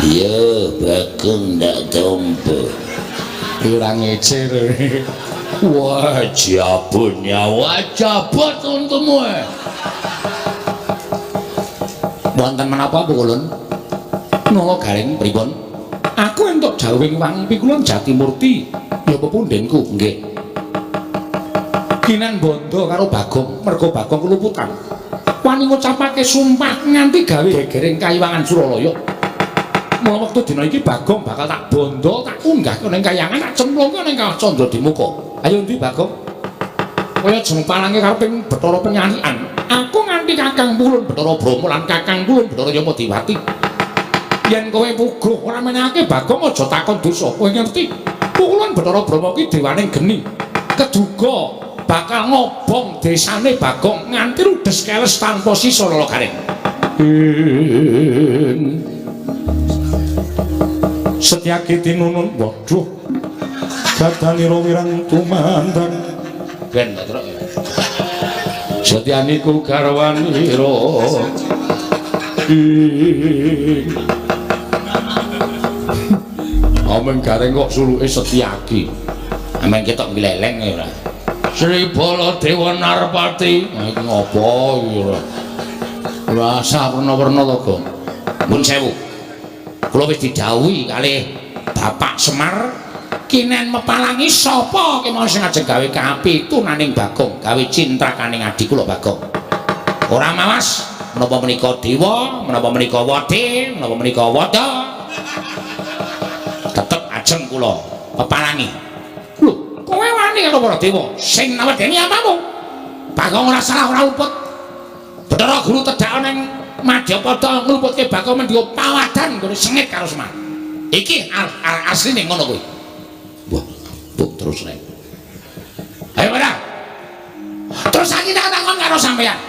Iya, Bagong ndak tompo. Ora ngece. Wah, jabut nyawa, jabut untumu. Wonten menapa Pukulun? Nala Gareng pripun? Aku entuk jawing wang pikulun Jatimurti. Ya pepundhenku, nggih. Kinan bondo karo Bagong, mergo Bagong keluputan. Wani ngucapake sumpah nganti gawe gegering kayiwangan Suralaya. Mula wektu dina iki Bagong bakal tak bondo, tak unggahke ning kayangan, tak cemplungke ning Kawah Candra Dimuka. Ayo ndi Bagong? Kaya jeneng palange kareping Bathara Penyalikan. Aku nganti Kakang Pulun Bathara Brahma lan Kakang Pulun Bathara Yamadiwati. Yen kowe puguh ora menehake Bagong aja takon dosa. Kowe ngerti? Pulun Bathara Brahma ki dewaning geni. Keduga bakal ngobong desane Bagong nganti rudes keles tanpa sisa Lala Gareng. Setyaki tinunun, waduh, badanira wirang tumandang. Ben ta, Truk. Setyaniku garwanira. Omeng Gareng kok suluke Setyaki. Amen ketok gleleng ya ora. Sri Baladewa Narpati. Nah, iki ngopo iki ora? Ora usah werna-werna to, Gong. Nuwun sewu. Kula wis didhawuhi kalih Bapak Semar kinen mepalangi sapa kemawon sing ajeng gawe kapitunaning Bagong, gawe cintrakaning adi kula Bagong. Ora mawas menapa menika dewa, menapa menika wade, menapa menika wada. Tetep ajeng kula pepalangi. Lho, kowe wani karo para dewa sing nawedeni apamu? Bagong ora salah ora luput. Bathara Guru tedhak ning Madyapada ngluputke Bagong mendhiwa pawadan nggone sengit karo Semar. Iki asline ngono kuwi. Wah, buk terus rek. Ayo ora. Terus saiki tak takon karo sampeyan.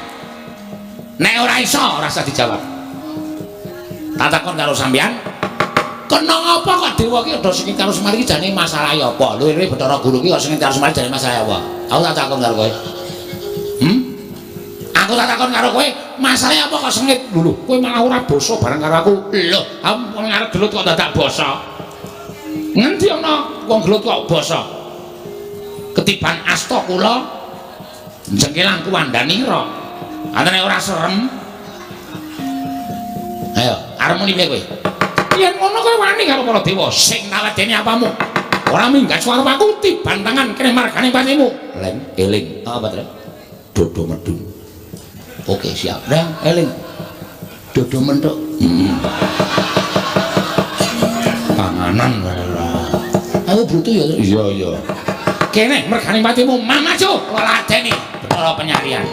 Nek ora iso ora usah dijawab. Tak takon karo sampeyan. Kena ngapa kok dewa ki ada sengit karo Semar iki jane masalahe apa? Lho iki Bathara Guru ki kok sengit karo Semar jane masalahe apa? Aku tak takon karo kowe. Aku tak takon karo kowe, masalahe apa kok sengit? Lho, kowe malah ora basa bareng karo aku. Lho, aku ngarep gelut kok dadak basa. Ngendi ana wong gelut kok basa? Ketiban asta kula jengkelang kuwandanira. Antene ora serem. Ayo, arep muni piye kowe? Yen ngono kowe wani karo para dewa sing nawedeni apamu? Ora minggat suara aku tiban tangan kene margane patimu. Leng, eling. Apa, Trek? Dodo medun. Oke, siap. Dah, eling. Dodo mentuk. Panganan wae lah. Aku butuh ya. Iya, iya. Kene mergane patimu mamacu ladeni Bathara Penyalian.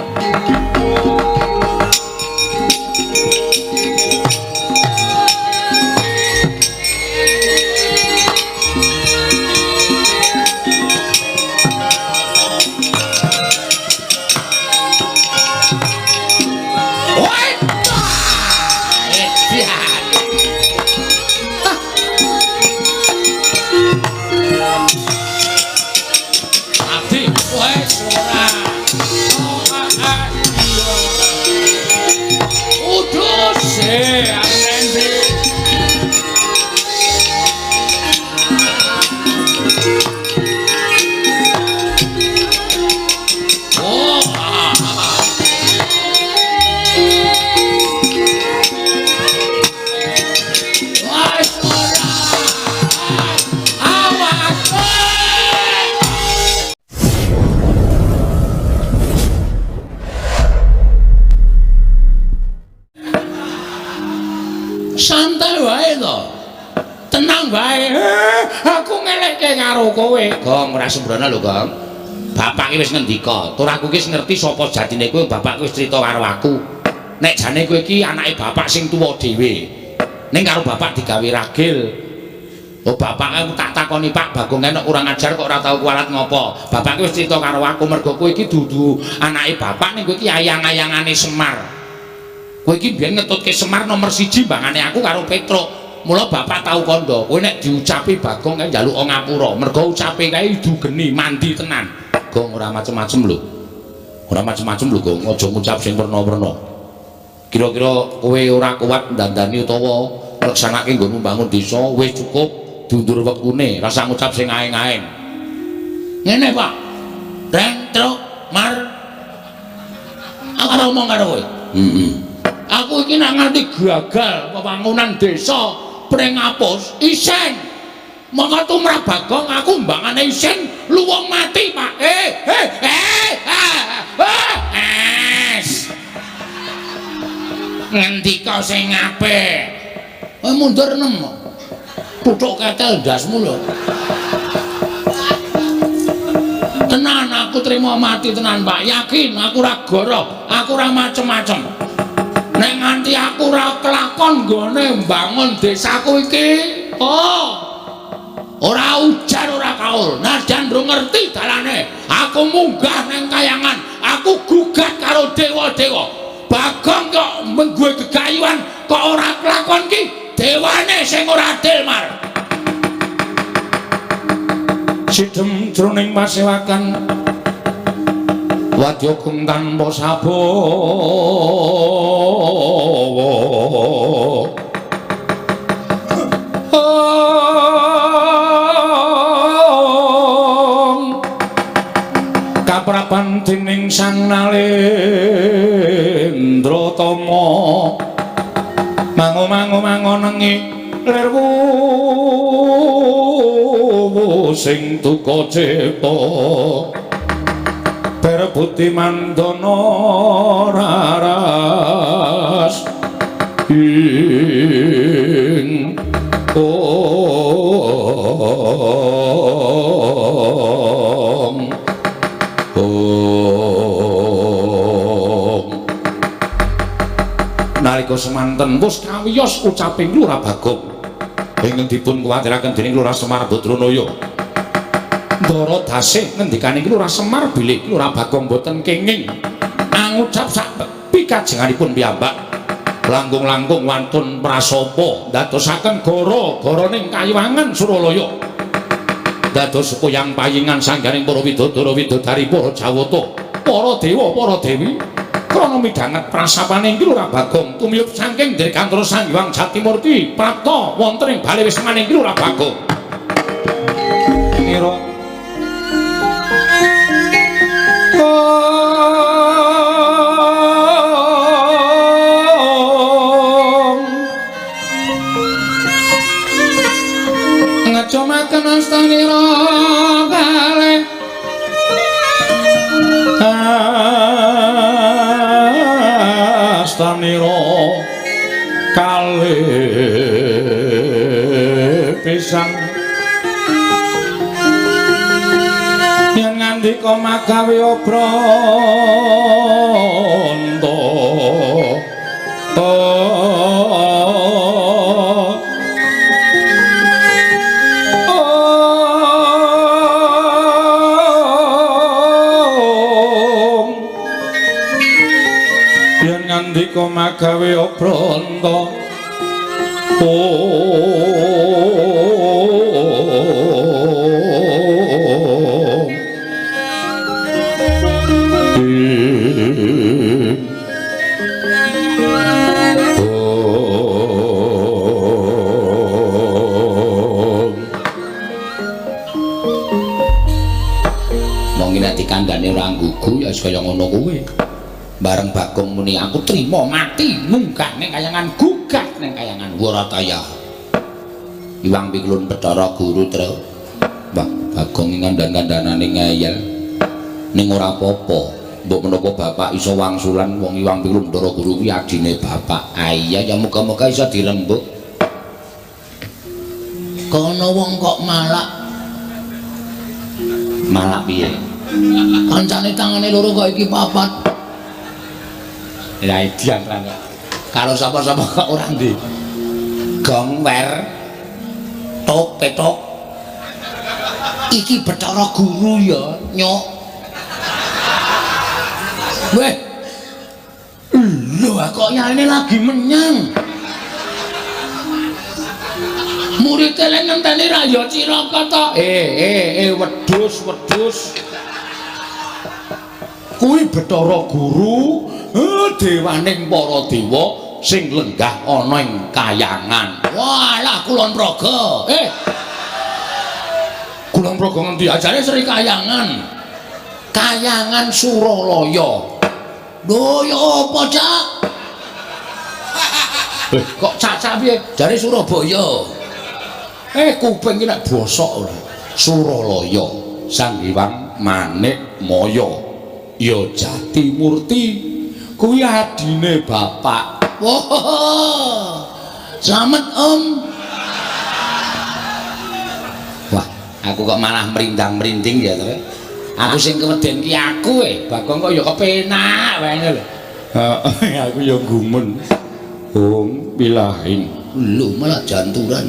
Santai wae to. Tenang wae. Aku ngelekke karo kowe. Gong ora sembrono lho, Gong. Bapak ki wis ngendika, tur aku ki wis ngerti sapa jatine kowe, bapak wis crita karo aku. Nek jane kowe iki anake bapak sing tuwa dhewe. Ning karo bapak digawe ragil. Oh, bapak aku tak takoni Pak Bagong enek kurang ajar kok ora tau kualat ngopo. Bapak wis crita karo aku mergo kowe iki dudu anake bapak ning kowe iki ayang-ayangane Semar. Kowe iki biyen ngetutke Semar nomor 1 mbangane aku karo Petruk. Mula bapak tau kandha, kowe nek diucapi Bagong kae njaluk ngapura, mergo ucape kae idu geni mandi tenan. Gong ora macem-macem lho. Ora macem-macem lho, Gong. Aja ngucap sing werna-werna. Kira-kira kowe ora kuat ndandani utawa ngleksanake nggonmu mbangun desa wis cukup diundur wektune, rasa ngucap sing aeng-aeng. Ngene, Pak. Reng, truk, mar. Aku ora omong karo kowe. Heeh. Aku iki nek nganti gagal pembangunan desa Pringapus isen. Mongko tumrap Bagong aku mbangane isen luwung mati, Pak. Es. Ngendika sing apik. Mundur 6. Tutuk ketel ndasmu lho. Tenan aku trimo mati tenan, Pak. Yakin aku ora goroh, aku ora macem-macem. Nek nganti aku ora kelakon nggone mbangun desaku iki, oh. Ora ujar ora kaul. Najan ndung ngerti dalane, aku munggah nang kayangan, aku gugat karo dewa-dewa. Bagong kok menggue gegayuhan kok ora kelakon ki dewane sing ora adil, Mar. Sidhem jroning pasewakan wadya gung tanpa sabawa. Kaprapan dening Sang Nalendra Tama mangu-mangu mangonengi lirwu sing duka cipta perebuti mandana raras ing ong ong. Nalika semanten wis kawiyos ucaping Lurah Bagong ingkang dipun kuwatiraken dening Lurah Semar Badranaya. Ndara dasih ngendikane Lurah Semar bilih Lurah Bagong boten kenging angucap sak pikajenganipun piyambak langkung-langkung wantun prasapa ndadosaken gara-garaning kayuwangan Suralaya. Dados poyang payingan sangganing para widodara widodari para jawata, para dewa, para dewi krana midhanget prasapane Lurah Bagong tumiyup saking Dirgantara Sang Hyang Jatimurti prapta wonten ing bale wismaning Lurah Bagong. Nira ngecumaken astanira kalih astanira kalih pisan yen ngandika magawe obranta yen ngandika magawe obranta Wong nek dikandhane ora nggugu ya wis kaya ngono kuwi. Bareng Bagong muni aku trima mati munggah ning kayangan gugat ning kayangan Warataya. Iwang piklun Bathara Guru Tru. Mbah Bagong ngandhan-kandhanane ngeyel. Ning ora apa-apa. Mbok menapa bapak iso wangsulan wong Iwang Piklun Bathara Guru kuwi adine bapak. Ah iya ya muga-muga iso dirembuk. Kono wong kok malak. Malak piye? Kancane tangane loro kok iki papat. Lah edian ra kok. Karo sapa-sapa kok ora ndi. Gong wer tok petok. Iki Bathara Guru ya, nyok. Weh. Lho kok yaene lagi menyang. Murid e ngenteni ra ya cilaka to. Wedhus, wedhus. Kuwi Bathara Guru, dewaning para dewa, sing lenggah ana ing kayangan? Walah Kulon Progo. Kulon Progo ngendi? Ajare Sri Kayangan. Kayangan Suralaya. Lho ya apa, Cak? Kok cacak piye? Jare Surabaya. Kuping iki nek bosok ora. Suralaya, Sang Hyang Manik Maya. Ya Jati Murti kuwi adine bapak. Wah. Slamet, Om. Wah, aku kok malah merindang-merinding ya to. Aku sing keweden ki aku Bagong kok ya kepenak wae lho. Heeh, aku ya gumun. Om bilahing. Lho malah janturan.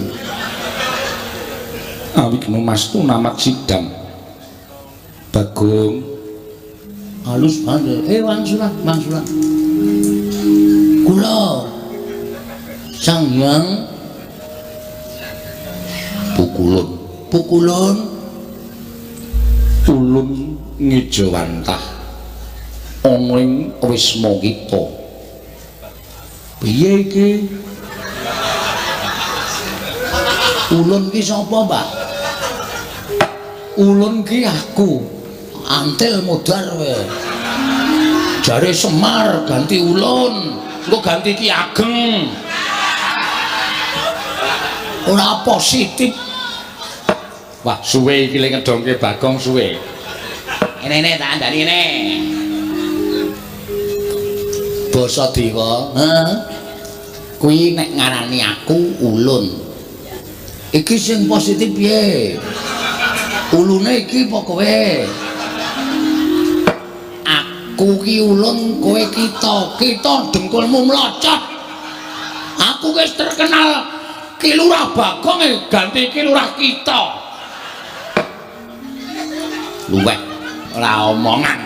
Awigno mastu namat sidang. Bagong halus banget. Wangsulan, wangsulan. Kula Sang Hyang Pukulun. Pukulun ulun ngejawantah ana ing wisma kita. Piye iki? Ulun ki sapa, Pak? Ulun ki aku. Antil modar kowe. Jare Semar ganti ulun, engko ganti Ki Ageng. Ora positif. Wah, suwe iki le ngedongke Bagong suwe. Ngene tak andani ngene. Basa Dewa, heeh. Kuwi nek ngarani aku ulun. Iki sing positif piye? Ulune iki apa kowe? Aku ki ulun, kowe kita. Kita dengkulmu mlocot. Aku wis terkenal Ki Lurah Bagong ganti Ki Lurah kita. Luweh ora omongan.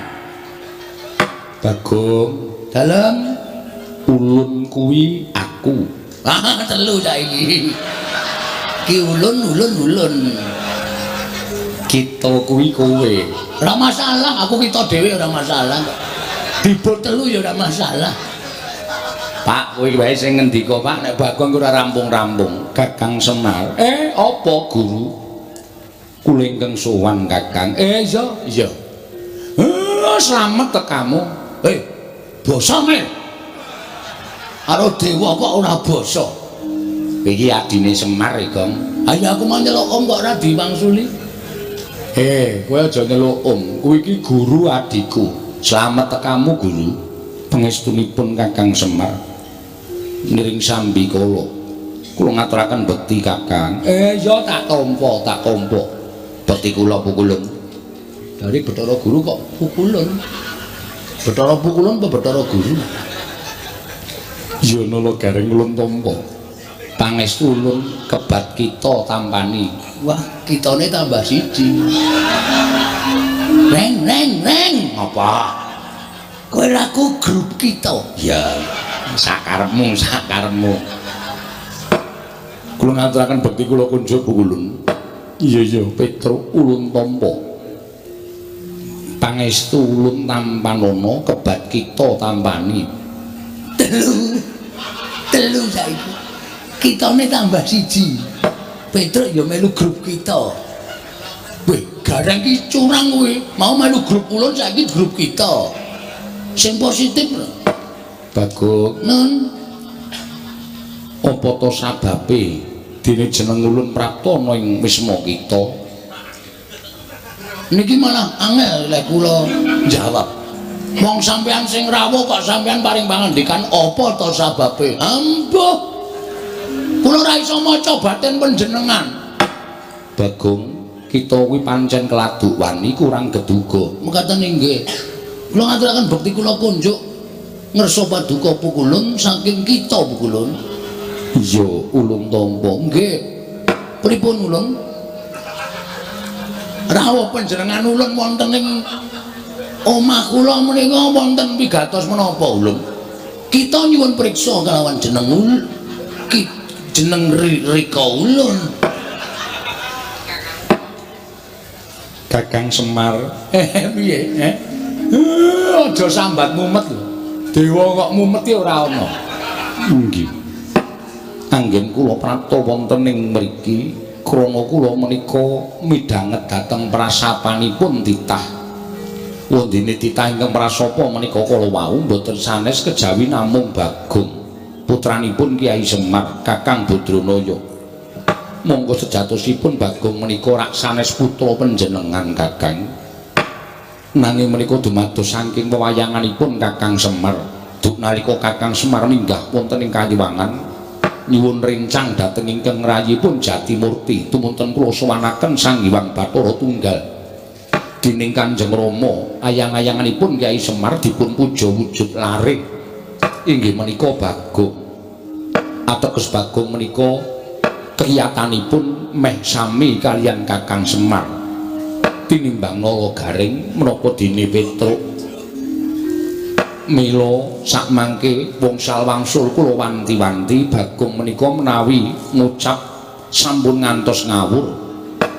Bagong, dalem ulun kuwi aku. Ah, telu saiki. Ki ulun ulun ulun. Kita kuwi kowe. Ora masalah, aku kita dhewe ora masalah. Dibur telu ya ora masalah. Pak, kowe wae sing ngendika, Pak, nek Bagong ora rampung-rampung. Kakang Semar. Apa guru? Kula ingkang sowan Kakang. Iya, iya. Slamet tekamu. Basa men. Karo dewa kok ora basa. Iki adine Semar, Gong. Ayo aku mau nyeluk om kok ora diwangsuli. Kowe aja nyeluk om. Kuwi iki guru adiku. Slamet tekamu, guru. Pangestunipun Kakang Semar. Niring sambi kula. Kula ngaturaken bekti Kakang. Ya tak tampa, tak tampa. Bekti kula pukulun. Dari Bathara Guru kok pukulun. Bathara pukulun apa Bathara Guru? Ya nala gareng ulun tampa. Pangestu ulun kebat kita tampani. Wah, kitane tambah siji. Reng reng reng. Apa? Kowe laku grup kita. Ya, sakarepmu, sakarepmu. Kula ngaturaken bekti kula kunjuk pukulun. Iya iya, Petruk ulun tampa. Pangestu ulun tampanana kebat kita tampani. Telu. Telu saiki. Kitane tambah siji. Petruk ya melu grup kita. Weh, gareng ki curang kowe. Mau melu grup ulun saiki grup kita. Sing positif lho. Bagong, nun. Apa to sababe dene jeneng ulun prapta ana ing wisma kita? Niki malah angel lek kula jawab. Wong sampean sing rawuh kok sampean paring pangandikan apa to sababe? Ambuh. Kula ora iso maca batin panjenengan. Bagong, kita kuwi pancen keladuk wani kurang geduga. Mekaten inggih. Kula ngaturaken bekti kula kunjuk ngersa paduka pukulun saking kita pukulun. Iya, ulun tampa. Nggih. Pripun ulun? Rawuh panjenengan ulun wonten ing omah kula menika wonten pigatos menapa ulun? Kita nyuwun priksa kalawan jeneng ulun. Jeneng Rika ulun. Kakang Semar. Piye? Aja sambat mumet lho. Dewa kok mumet ki ora ana. Inggih. Anggen kula prapta wonten ing mriki krana kula menika midhanget dhateng prasapanipun titah. Wondene titah ingkang prasapa menika kala wau mboten sanes kejawi namung Bagong, putranipun Kyai Semar, Kakang Badranaya. Monggo sejatosipun Bagong menika rak sanes putra panjenengan Kakang. Nanging menika dumados saking pewayanganipun Kakang Semar. Duk nalika Kakang Semar minggah wonten ing Kayiwangan nyuwun rencang dhateng ingkang rayipun Jatimurti, tumunten kula sowanaken Sang Hyang Bathara Tunggal. Dening Kanjeng Rama, ayang-ayanganipun Kyai Semar dipun puja wujud lare inggih menika Bagong. Ateges Bagong menika kiyatanipun meh sami kaliyan Kakang Semar. Tinimbang Nala Garing menapa dene Petruk. Mila sakmangke wongsal wangsul kula wanti-wanti Bagong menika menawi ngucap sampun ngantos ngawur,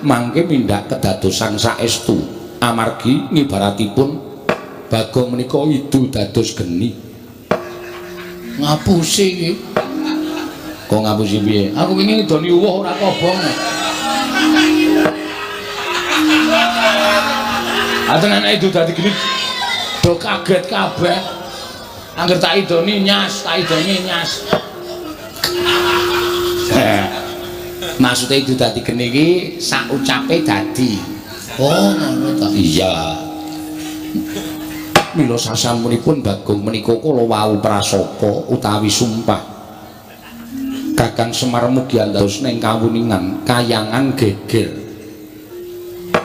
mangke mindak kedadosan saestu. Amargi ngibaratipun Bagong menika idu dados geni. Ngapusi iki. Kok ngapusi piye? Aku wingi ngidoni uwuh ora kobong. Aten nek idu dadi geni do kaget kabeh. Angger tak idoni nyas, tak idoni nyas. Maksude idu dadi geni iki sak ucape dadi. Oh, ngono ta. Iya. Mila sasampunipun Bagong menika kala wau prasapa utawi sumpah. Kakang Semar mugi andos ning kawuningan kayangan geger.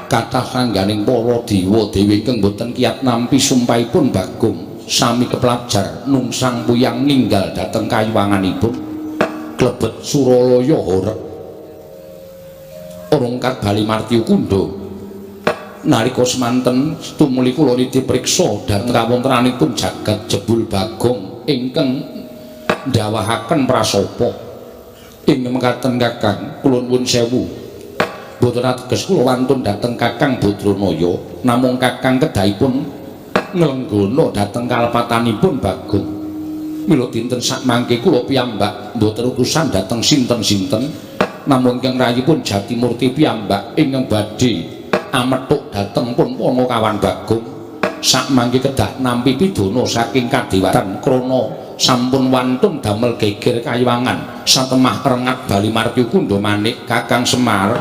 Kathah sangganing para dewa dewi ingkang boten kiyat nampi sumpahipun Bagong sami keplajar nungsang puyang ninggal dhateng kayiwanganipun klebet Suralaya horeg. Rungkat bali martyu kundha. Nalika semanten tumuli kula nitih priksa dhateng kawontenanipun jagat jebul Bagong ingkang ndawahaken prasapa. Ing mekaten Kakang, kula nuwun sewu. Mboten ateges kula wantun dhateng Kakang Badranaya, namung Kakang kedahipun nglenggana dhateng kalepatanipun Bagong. Mila dinten sakmangke kula piyambak mboten utusan dhateng sinten-sinten, namung ingkang rayipun Jatimurti piyambak ingkang badhe amethuk dhateng pun Panakawan Bagong. Sakmangke kedah nampi pidana saking kadewatan krana sampun wantun damel geger kayiwangan satemah rengat bali martyu kundha manik Kakang Semar.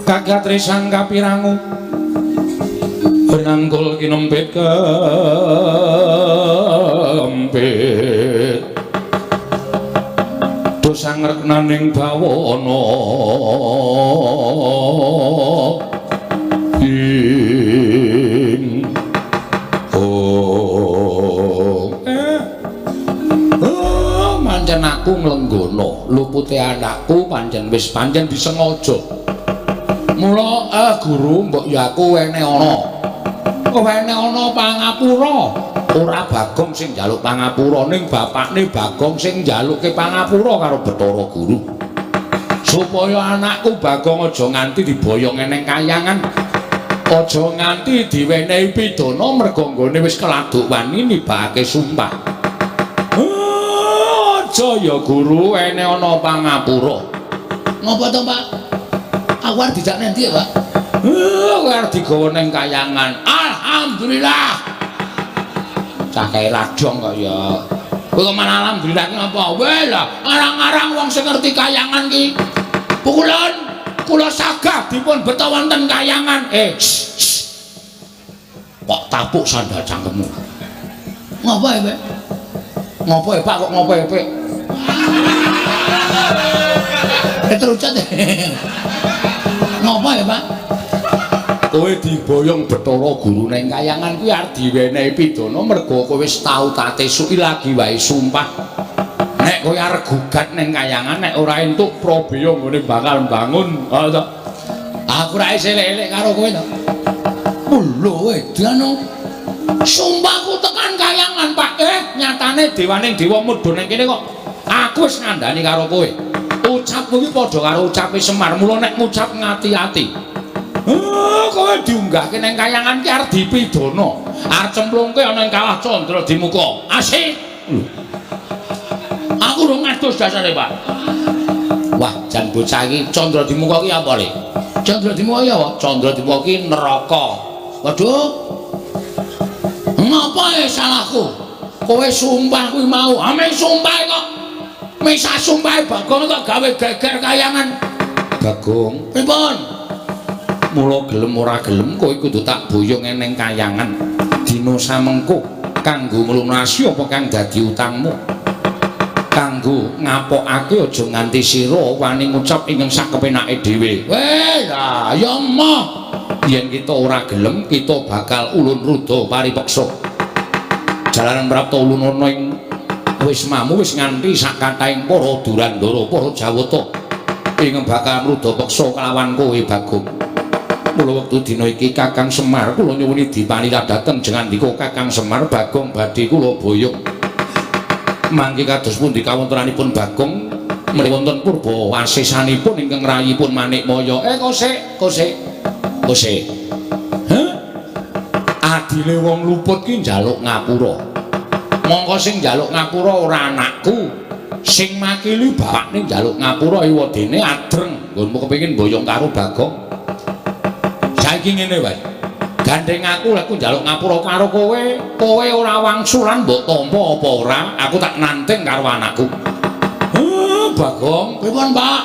Kagatresang kapirangu rangkul kinempit kempit dosa ngreknaning bawana ing oh oh pancen aku nglenggana lupute anakku pancen wis pancen disengaja. Mula guru mbok ya aku wene ana. Wene ana pangapura. Ora Bagong sing njaluk pangapura, ning bapakne Bagong sing njalukke pangapura karo Bathara Guru. Supaya anakku Bagong aja nganti diboyong eneng kayangan, aja nganti diwenehi pidana merga nggone wis keladuk wani nibake sumpah. Aja ya guru wene ana pangapura. Ngopo to, Pak? Aku arep dijak nendi ya, Pak? Kowe arep digawa ning kayangan. Alhamdulillah. Cah kae lajong kok ya. Kowe kok malah alhamdulillah ki ngapa? Weh lah, arang-arang wong sing ngerti kayangan ki. Pukulan kula sagah dipun beta wonten kayangan. Kok tapuk sandal cangkemmu. Ngopo ya, Pak? Ngopo ya, Pak? Kok ngopo ya, Pak? Terucut. Ngopo ya, Pak? Kowe diboyong Bathara Guru ning kayangan kuwi arep diwenehi pidana merga kowe wis tau tatesuki lagi wae sumpah. Nek kowe arep gugat ning kayangan nek ora entuk prabeya nggone bakal mbangun. Ha to. Aku ra isih elek-elek karo kowe to. Lho edan. Sumpahku tekan kayangan, Pak. Nyatane dewaning dewa mudhun ning kene kok. Aku wis ngandani karo kowe. Ucapmu iki padha karo ucape Semar. Mula nek ngucap ngati-ati. Kowe diunggahke ning kayangan ki arep dipidana. Arep cemplungke ana ing kawah Candra Dimuka. Asik. Lho. Aku urung ngadus dasare, Pak. Wah, jan bocah iki Candra Dimuka ki apa, Le? Candra Dimuka ki apa? Candra Dimuka ki neraka. Waduh. Ngapa salahku? Kowe sumpah kuwi mau. Ame sumpah kok. Misah sumpahe Bagong kok gawe geger kayangan. Bagong, pripun? Mula gelem ora gelem kowe kudu tak boyong eneng kayangan. Dina samengko kanggo nglunasi apa kang dadi utangmu? Kanggo ngapokake aja nganti sira wani ngucap ingkang sakepenake dhewe. Weh, lah ya emoh. Yen kita ora gelem, kita bakal ulun ruda paripeksa. Jalaran prapta ulun ana ing wismamu wis nganti sakathahing para durandara, para jawata ingkang bakal mrudha peksa kelawan kowe Bagong. Mula wektu dina iki Kakang Semar kula nyuwuni dipanila dhateng jengandika Kakang Semar Bagong badhe kula boyong. Mangke kados pundi kawontenanipun Bagong menawi wonten purba wasesanipun ingkang rayipun Manikmaya. Kosek, kosek. Kosek. Heh? Adile wong luput ki njaluk ngapura. Mongko sing njaluk ngapura ora anakku. Sing makili bapakne njaluk ngapura ewadene adreng. Nggonmu kepengin boyong karo Bagong. Saiki ngene wae. Gandeng aku lek njaluk ngapura karo kowe, kowe ora wangsulan mbok tampa apa ora, aku tak nanting karo anakku. Heh, Bagong, pripun, Pak?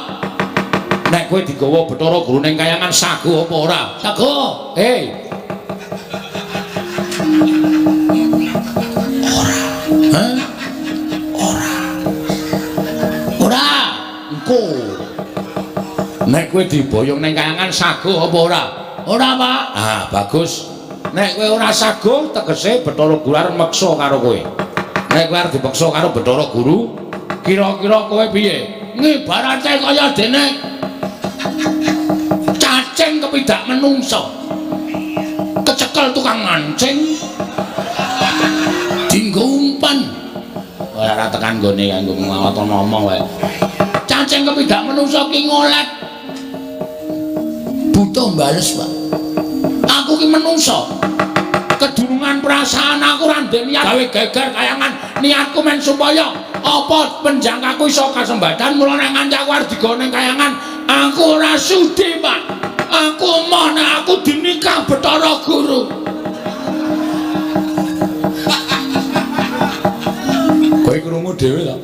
Nek kowe digawa Bathara Guru ning kayangan sago apa ora? Sago. Hei. Ora. Heh? Ora. Ora. Engko. Nek kowe diboyong ning kayangan sago apa ora? Ora, Pak. Ah, bagus. Nek kowe ora sago, tegese Bathara Guru arep meksa karo kowe. Nek kowe arep dipeksa karo Bathara Guru, kira-kira kowe piye? Ngibarate kaya dene cacing kepidak menungsa. Kecekel tukang mancing. Dinggo umpan. Ora tekan nggone kanggo ngawat ngomong wae. Cacing kepidak menungsa ki ngolet. Butuh bales, Pak. Aku ki menungsa. Kedunungan perasaan aku ora ndek niat gawe geger kayangan. Niatku men supaya apa penjangkaku iso kasembadan, mula nek nganti aku arep digawa ning kayangan, aku ora sudi, Pak. Aku emoh nek aku dinikah Bathara Guru. Kowe krungu dhewe to?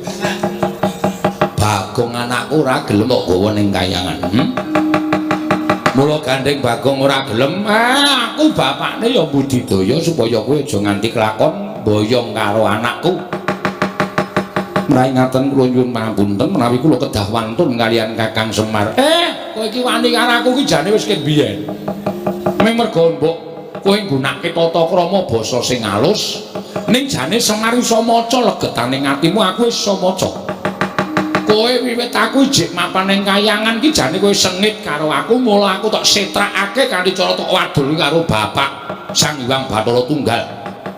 Bagong anakku ora gelem kok gawa ning kayangan. Mula gandeng Bagong ora gelem, aku bapakne ya budidaya supaya kowe aja nganti kelakon boyong karo anakku. Menawi ngaten kula nyuwun pangapunten menawi kula kedah wantun kaliyan Kakang Semar. Kowe iki wani karo aku iki jane wis ket biyen. Ming mergo mbok kowe nggunakake tata krama basa sing alus, ning jane Semar iso maca legetane atimu, aku wis iso maca. Kowe wiwit aku ijik mapan ning kayangan ki jane kowe sengit karo aku, mula aku tok setrakake kanthi cara tok wadul karo bapak Sang Hyang Bathara Tunggal.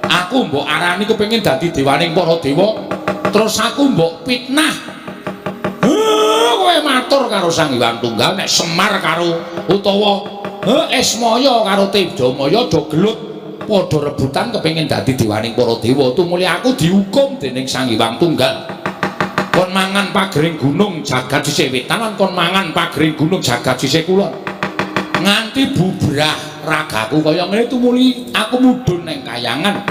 Aku mbok arani kepengin dadi dewaning para dewa, terus aku mbok fitnah. Kowe matur karo Sang Hyang Tunggal nek Semar karo utawa Ismaya karo Tejamaya do gelut padha rebutan kepengin dadi dewaning para dewa, tumuli aku dihukum dening Sang Hyang Tunggal. Kon mangan pagering gunung jagat sisih wetan lan kon mangan pagering gunung jagat sisih kulon. Nganti bubrah ragaku kaya ngene tumuli aku mudhun ning kayangan.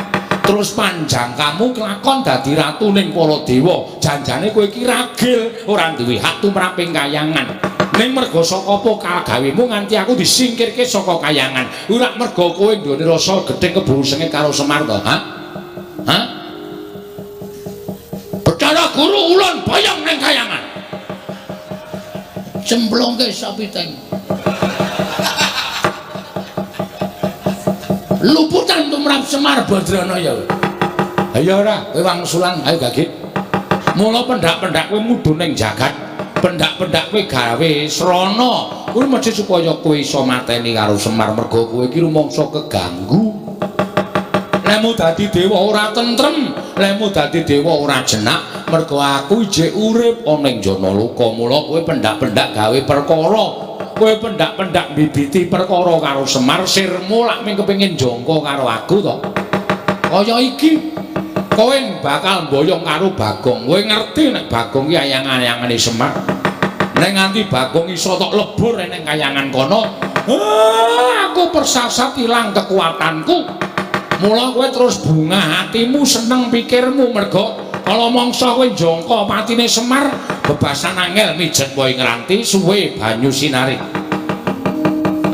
Terus panjang kamu kelakon dadi ratu ning para dewa. Janjane kowe iki ragil ora duwe hak tumraping kayangan. Ning merga saka apa kagawemu nganti aku disingkirke saka kayangan. Ora merga kowe nggone rasa gething keburu sengit karo Semar to, ha? Ha? Bathara Guru ulun boyong ning kayangan. Cemplungke sapiteng. Luputan tumrap Semar Badranaya. Ayo ora, kowe wangsulan, ayo gagit. Mula pendak-pendak kowe mudhun ning jagat, pendak-pendak kowe gawe srana. Kuwi mesti supaya kowe iso mateni karo Semar merga kowe iki rumangsa keganggu. Lemu dadi dewa ora tentrem, lemu dadi dewa ora jenak, mergo aku ijik urip ana ing Janaloka. Mula kowe pendak-pendak gawe perkara, kowe pendak-pendak mbibiti perkara karo Semar, sirmu lak mung kepengin jangka karo aku to. Kaya iki, Kowe bakal mboyong karo Bagong. Kowe ngerti nek Bagong ki ayang-ayangane Semar. Nek nganti Bagong iso tok lebur ning kayangan kono, aku persasat ilang kekuatanku. Mula kowe terus bungah hatimu, seneng pikirmu mergo kala mangsa kowe njangka patine Semar bebasan angel mijet wae ngranti suwe banyu sinari.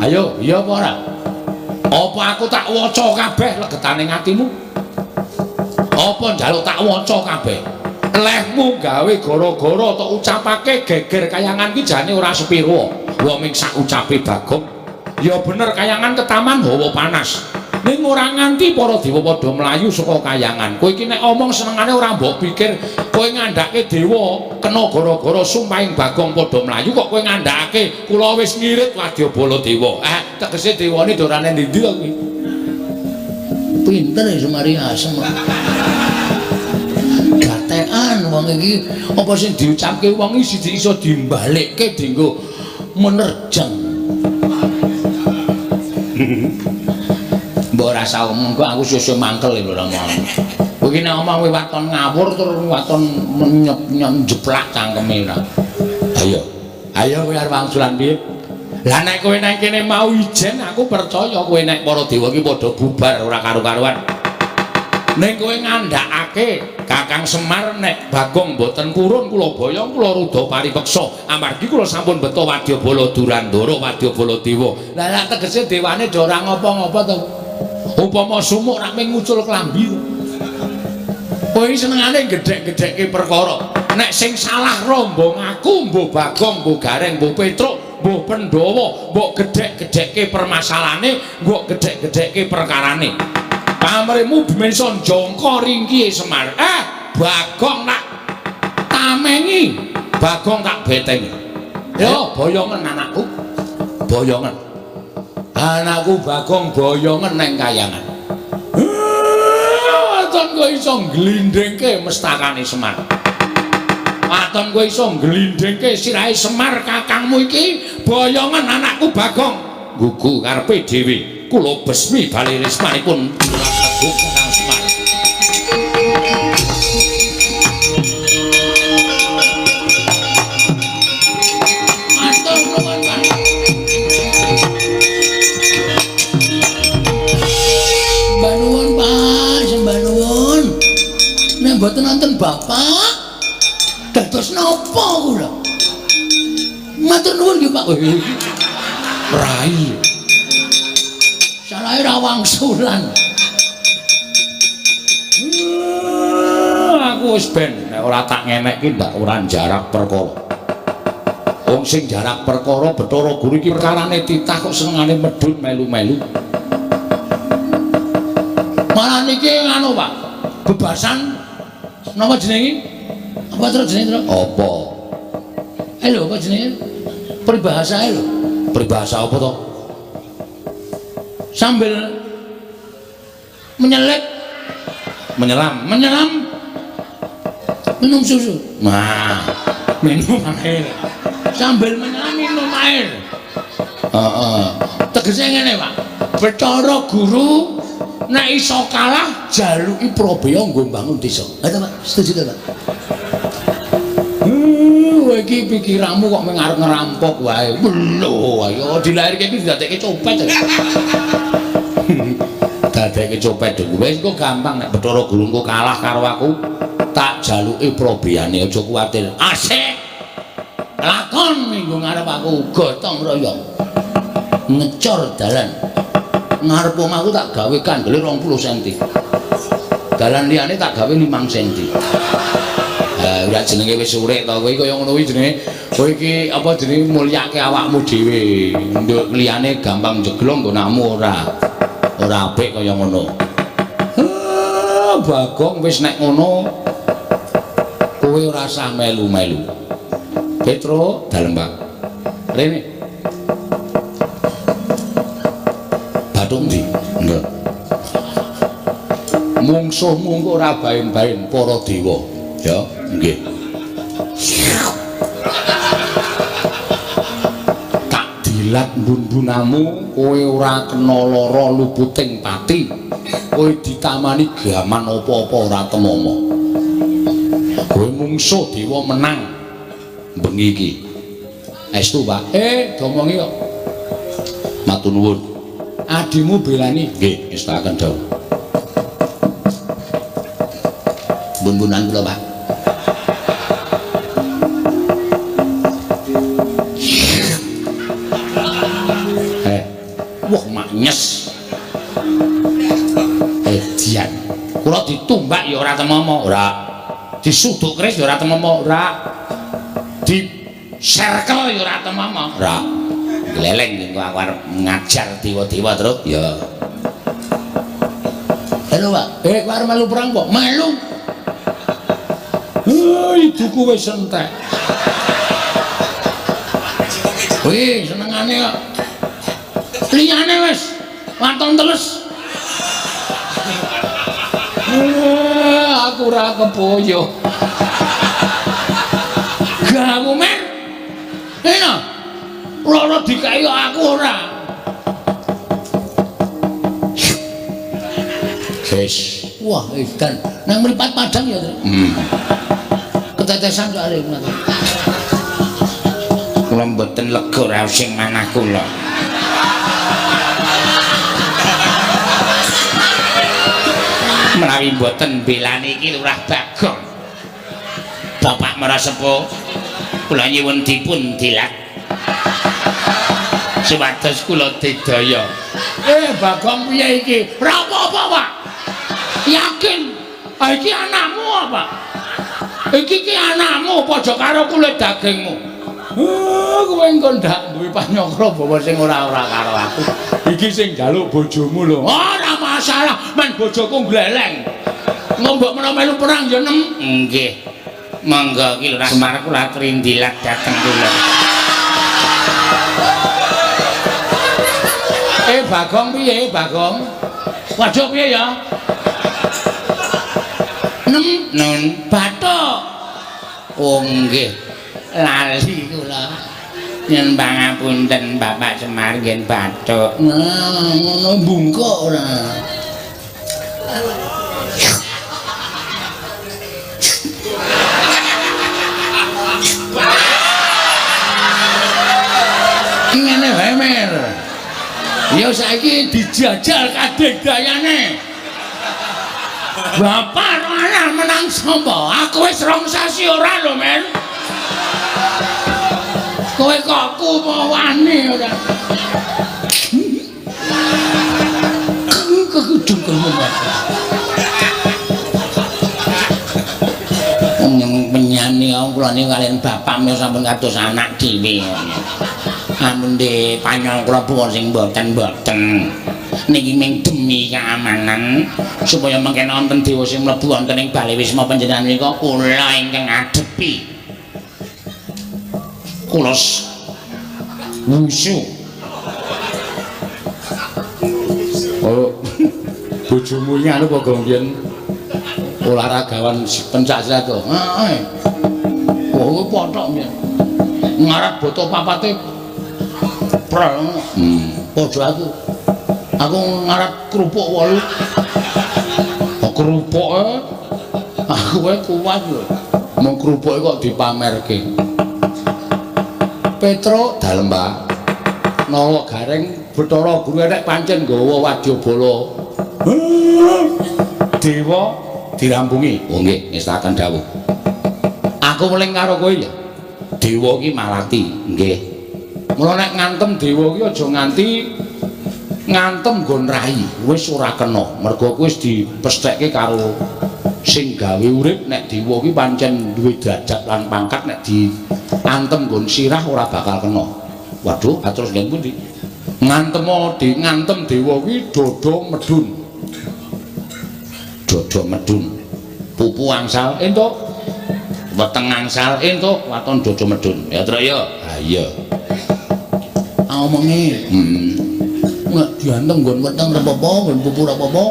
Ayo, iya apa ora? Apa aku tak waca kabeh legetane atimu? Apa njaluk tak waca kabeh? Lehmu gawe gara-gara tok ucapake geger kayangan ki jane ora sepiro. Wong ming sak ucape Bagong. Ya bener kayangan ketaman hawa panas. Ning ora nganti para dewa padha mlayu saka kayangan. Kowe iki nek omong senengane ora mbok pikir kowe ngandhake dewa kena gara-gara sumpahing Bagong padha mlayu kok kowe ngandhakake kula wis ngirit wadyabala dewa. Tegese dewane dorane ndi-ndi to kuwi? Pinter ya Semari Asem. Gatekan wong iki apa sing diucapke wong iki siji iso dimbalekke dienggo menerjang. Mbok ora usah omong kok aku susu mangkel lho ora omong. Kowe iki nek omong kowe waton ngawur terus waton nyeplak cangkeme ora. Ayo. Ayo kowe arep wangsulan piye? Lah nek kowe nang kene mau ijen aku percaya kowe nek para dewa iki padha bubar ora karu-karuan. Ning kowe ngandhakake Kakang Semar nek Bagong mboten purun kula boyong kula rudha paripeksa amargi kula sampun beto wadyabala Durandara wadyabala dewa. Lah lak tegese dewane do ora ngopo-ngopo to. Upama sumuk rak mung ngucul klambi. Kowe iki senengane gedhek-gedhekke perkara. Nek sing salah rombong aku mbuh Bagong, mbuh Gareng, mbuh Petruk, mbuh Pandhawa, mbok gedhek-gedhekke permasalahane, mbok gedhek-gedhekke perkarane. Pamrihmu bimensa njangka ringkihe Semar. Bagong tak tamengi, Bagong tak betengi. Yo boyongen anakku. Boyongen. Anakku Bagong boyongen nang kayangan. Waton kowe iso ngglindhingke mestakane Semar. Waton kowe iso ngglindhingke sirahe Semar kakangmu iki, boyongen anakku Bagong. Gugu karepe dhewe. Kula besmi bali rismanipun Agung Kakang Semar. Matur nuwun, Pak. Sembah nuwun, Pak, sembah nuwun. Nek mboten wonten Bapak, dados napa kula? Matur nuwun nggih, Pak. Rai. Salahe ra wangsulan. Aku wis ben nek ora tak ngenek ki ndak ora jarak perkara. Wong sing jarak perkara Bathara Guru iki perkarane titah kok senengane medhun melu-melu. Malah niki nganu, Pak. Bebasan napa jenenge? Apa terus jenenge, Tru? Apa? Lho, apa jenenge? Peribahasa lho. Peribahasa apa to? Sambil menyelip, menyelam, menyelam minum susu. Nah, minum air. Sambil menyelam minum air. Heeh. Tegese ngene, Pak. Bathara Guru nek iso kalah jaluki Prabeya nggo mbangun desa. Ha ta, Pak? Setuju ta, Pak? Kowe iki pikiranmu kok mung arep ngerampok wae. Lho, ayo dilairke iki didadekke copet. Dadekke copet dhewe. Wis kok gampang nek Bathara Guru engko kalah karo aku, tak jaluki probeyane aja kuwatir. Asik. Lakon minggu ngarep aku gotong royong. Ngecor dalan. Ngarep omahku tak gawe kandele 20 cm. Dalan liyane tak gawe 5 cm. Ora jenenge wis urip to kowe kaya ngono kuwi jenenge. Kowe iki apa jenenge mulyake awakmu dhewe. Nduk liyane gampang jeglong nggonamu ora. Ora apik kaya ngono. Bagong wis nek ngono kowe ora usah melu-melu. Petro dalem, Pak. Rene. Bathuk ndi? Nggih. Mungsuhmu engko ora baen-baen para dewa. Ya, nggih. Tak Dilat bun-bunamu kowe ora kena lara luputing pati. Kowe ditamani gaman apa-apa ora temama. Kowe mungsuh dewa menang bengi iki. Estu, Pak. Domongi kok. Matur nuwun. Adimu belani. Nggih, ngestakaken dawuh. Bun-bunan kula, Pak. Wah, maknyes. Edian. Kula ditumbak ya ora temama, ora. Disuduk keris ya ora temama, ora. Diserkel ya ora temama, ora. Gleleng engko aku arep ngajar dewa-dewa, Truk. Ya. Halo, Pak. Kowe arep melu perang kok? Melu. Ibuku wis entek. Wih, senengane kok. Liyane wis waton teles. Aku ora kepoyo. Gamu mer. Enak. Loro dikai aku ora. Wis. Wah, edan. Nang mripat padang ya, Tru. Ketetesan soalé ngono. Kula mboten lega raos sing manah kula. Menawi mboten belani iki Lurah Bagong. Bapak Marasepuh kula nyuwun dipun dilat supados kula didaya. Bagong piye iki? Ora apa-apa, Pak. Yakin. Iki anakmu apa? Iki ki anakmu padha karo kulit dagingmu. Kowe engko ndak duwe panyokra bawa sing ora-ora karo aku. Iki sing njaluk bojomu lho. Ora masalah, men bojoku gleleng. Mbok menawa melu perang ya nem. Nggih. Monggo ki Lurah Semar kula aturi ndilat dhateng kula. Bagong piye, Bagong? Waduh piye ya? Nem nun bathuk. Oh nggih. Lali kula. Nyuwun pangapunten Bapak Semar nggih bathuk. Nah, ngono bungkuk ora. Ngene wae, Mer. Ya saiki dijajal kadek dayane. Bapak ora menang sapa? Aku wis 2 sasi ora lho, Mer. Kowe kok kumawani ora. Kekudung Wong penyani kula niku kaliyan bapak menika sampun kados anak dhewe. Ampun de panyol kula buwon sing mboten-mboten. Niki ming demi keamanan supaya mengke wonten dewa sing mlebu wonten ing bale wisma panjenengan menika kula ingkang ngadepi. Kula wusu. Oh, bojomu iki anu apa gong biyen olahragawan pencak silat to? Heeh. Wah, kuwi pothok biyen. Ngarat boto papate prel. Padha aku. Aku ngarat kerupuk 8. Oh, kerupuke aku wae kuat lho. Mung kerupuke kok dipamerke. Petruk dalem, Pak. Nawa gareng Bathara Guru enek pancen nggawa wadyabala. Dewa dirampungi. Oh nggih, ngestakaken dawuh. Aku weling karo kowe ya. Dewa ki malati, nggih. Mula nek ngantem dewa ki aja nganti ngantem nggon rai, wis ora kena. Mergo kuwi wis dipesthekke karo sing gawe urip. Nek dewa ki pancen duwe derajat lan pangkat, nek diantem nggon sirah ora bakal kena. Waduh, terus nggih pundi? Ngantem dewa ki dodo medun. Dodo medun. Pupu angsal entuk, weteng angsal entuk, waton dodo medun. Ya Truk ya. Ha iya. Omonge. Nek diantem nggon weteng ora apa-apa, nggon pupu ora apa-apa,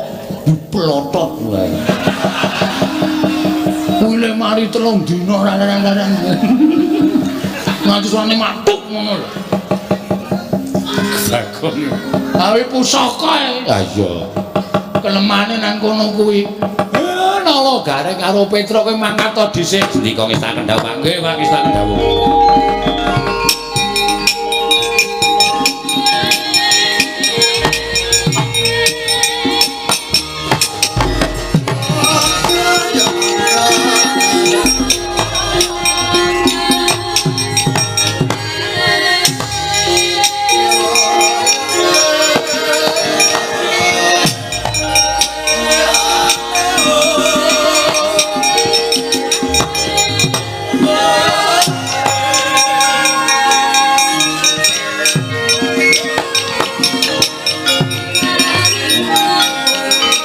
diplotot wae. Kuwi le mari 3 dina ora. Nganti suwane matuk ngono lho. Bagong. Awi pusaka. Ha iya. Kelemane nang kono kuwi. Nawa Gareng karo Petruk kowe mangkat to dhisik. Ndika ngestaken dawuh, Pak. Nggih, Pak, ngestaken dawuh.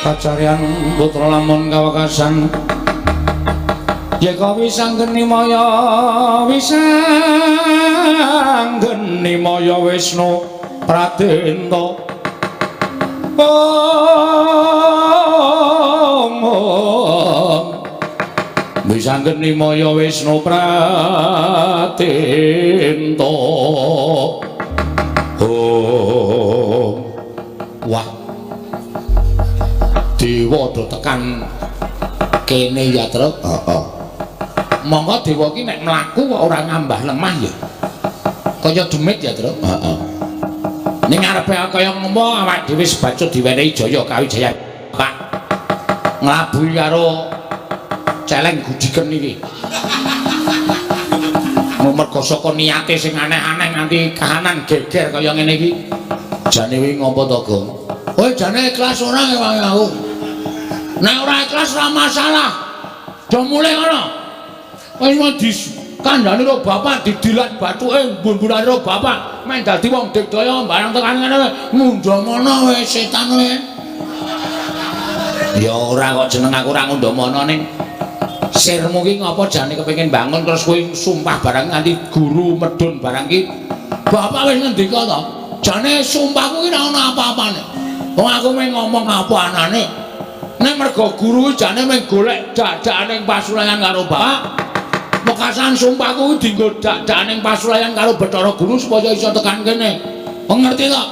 Kacarian putra lamun kawekasan yeka wisanggeni maya wisanggeni maya Wisnu Pradenta. Om om wisanggeni maya Wisnu Pradenta. Om. Wah, dewa do tekan kene ya, Truk. Heeh. Monggo dewa ki nek mlaku kok ora ngambah lemah ya. Kaya demit ya, Truk. Heeh. Ning ngarepe kaya ngopo awak dhewe sebacut diwenehi jaya kawijaya, Pak. Nglabuhi karo celeng gudiken iki. Mergo saka niate sing aneh-aneh nganti kahanan geger kaya ngene iki. Jane wingi ngopo to, Gong? Kowe jane ikhlas ora ngewangi aku? Nek ora ikhlas ora masalah. Do mulih ngono. Wis mau dikandhani karo bapak didilat bathuke mbun-mbunane karo bapak, men dadi wong digdaya barang tekan ngene ngundhamana wis setan kowe. Ya ora kok jeneng aku ora ngundhamana ning sirmu ki ngopo jane kepengin bangun terus kowe sumpah barang nganti guru medun barang ki. Bapak wis ngendika to. Jane sumpahku ki ora ono apa-apane. Wong aku mung ngomong apa anane. Nek mergo guru jane mung golek dadakane ing pasulayan karo bapak. Wekasan sumpahku dienggo dadakane ing pasulayan karo Bathara Guru supaya iso tekan kene. Ngerti to?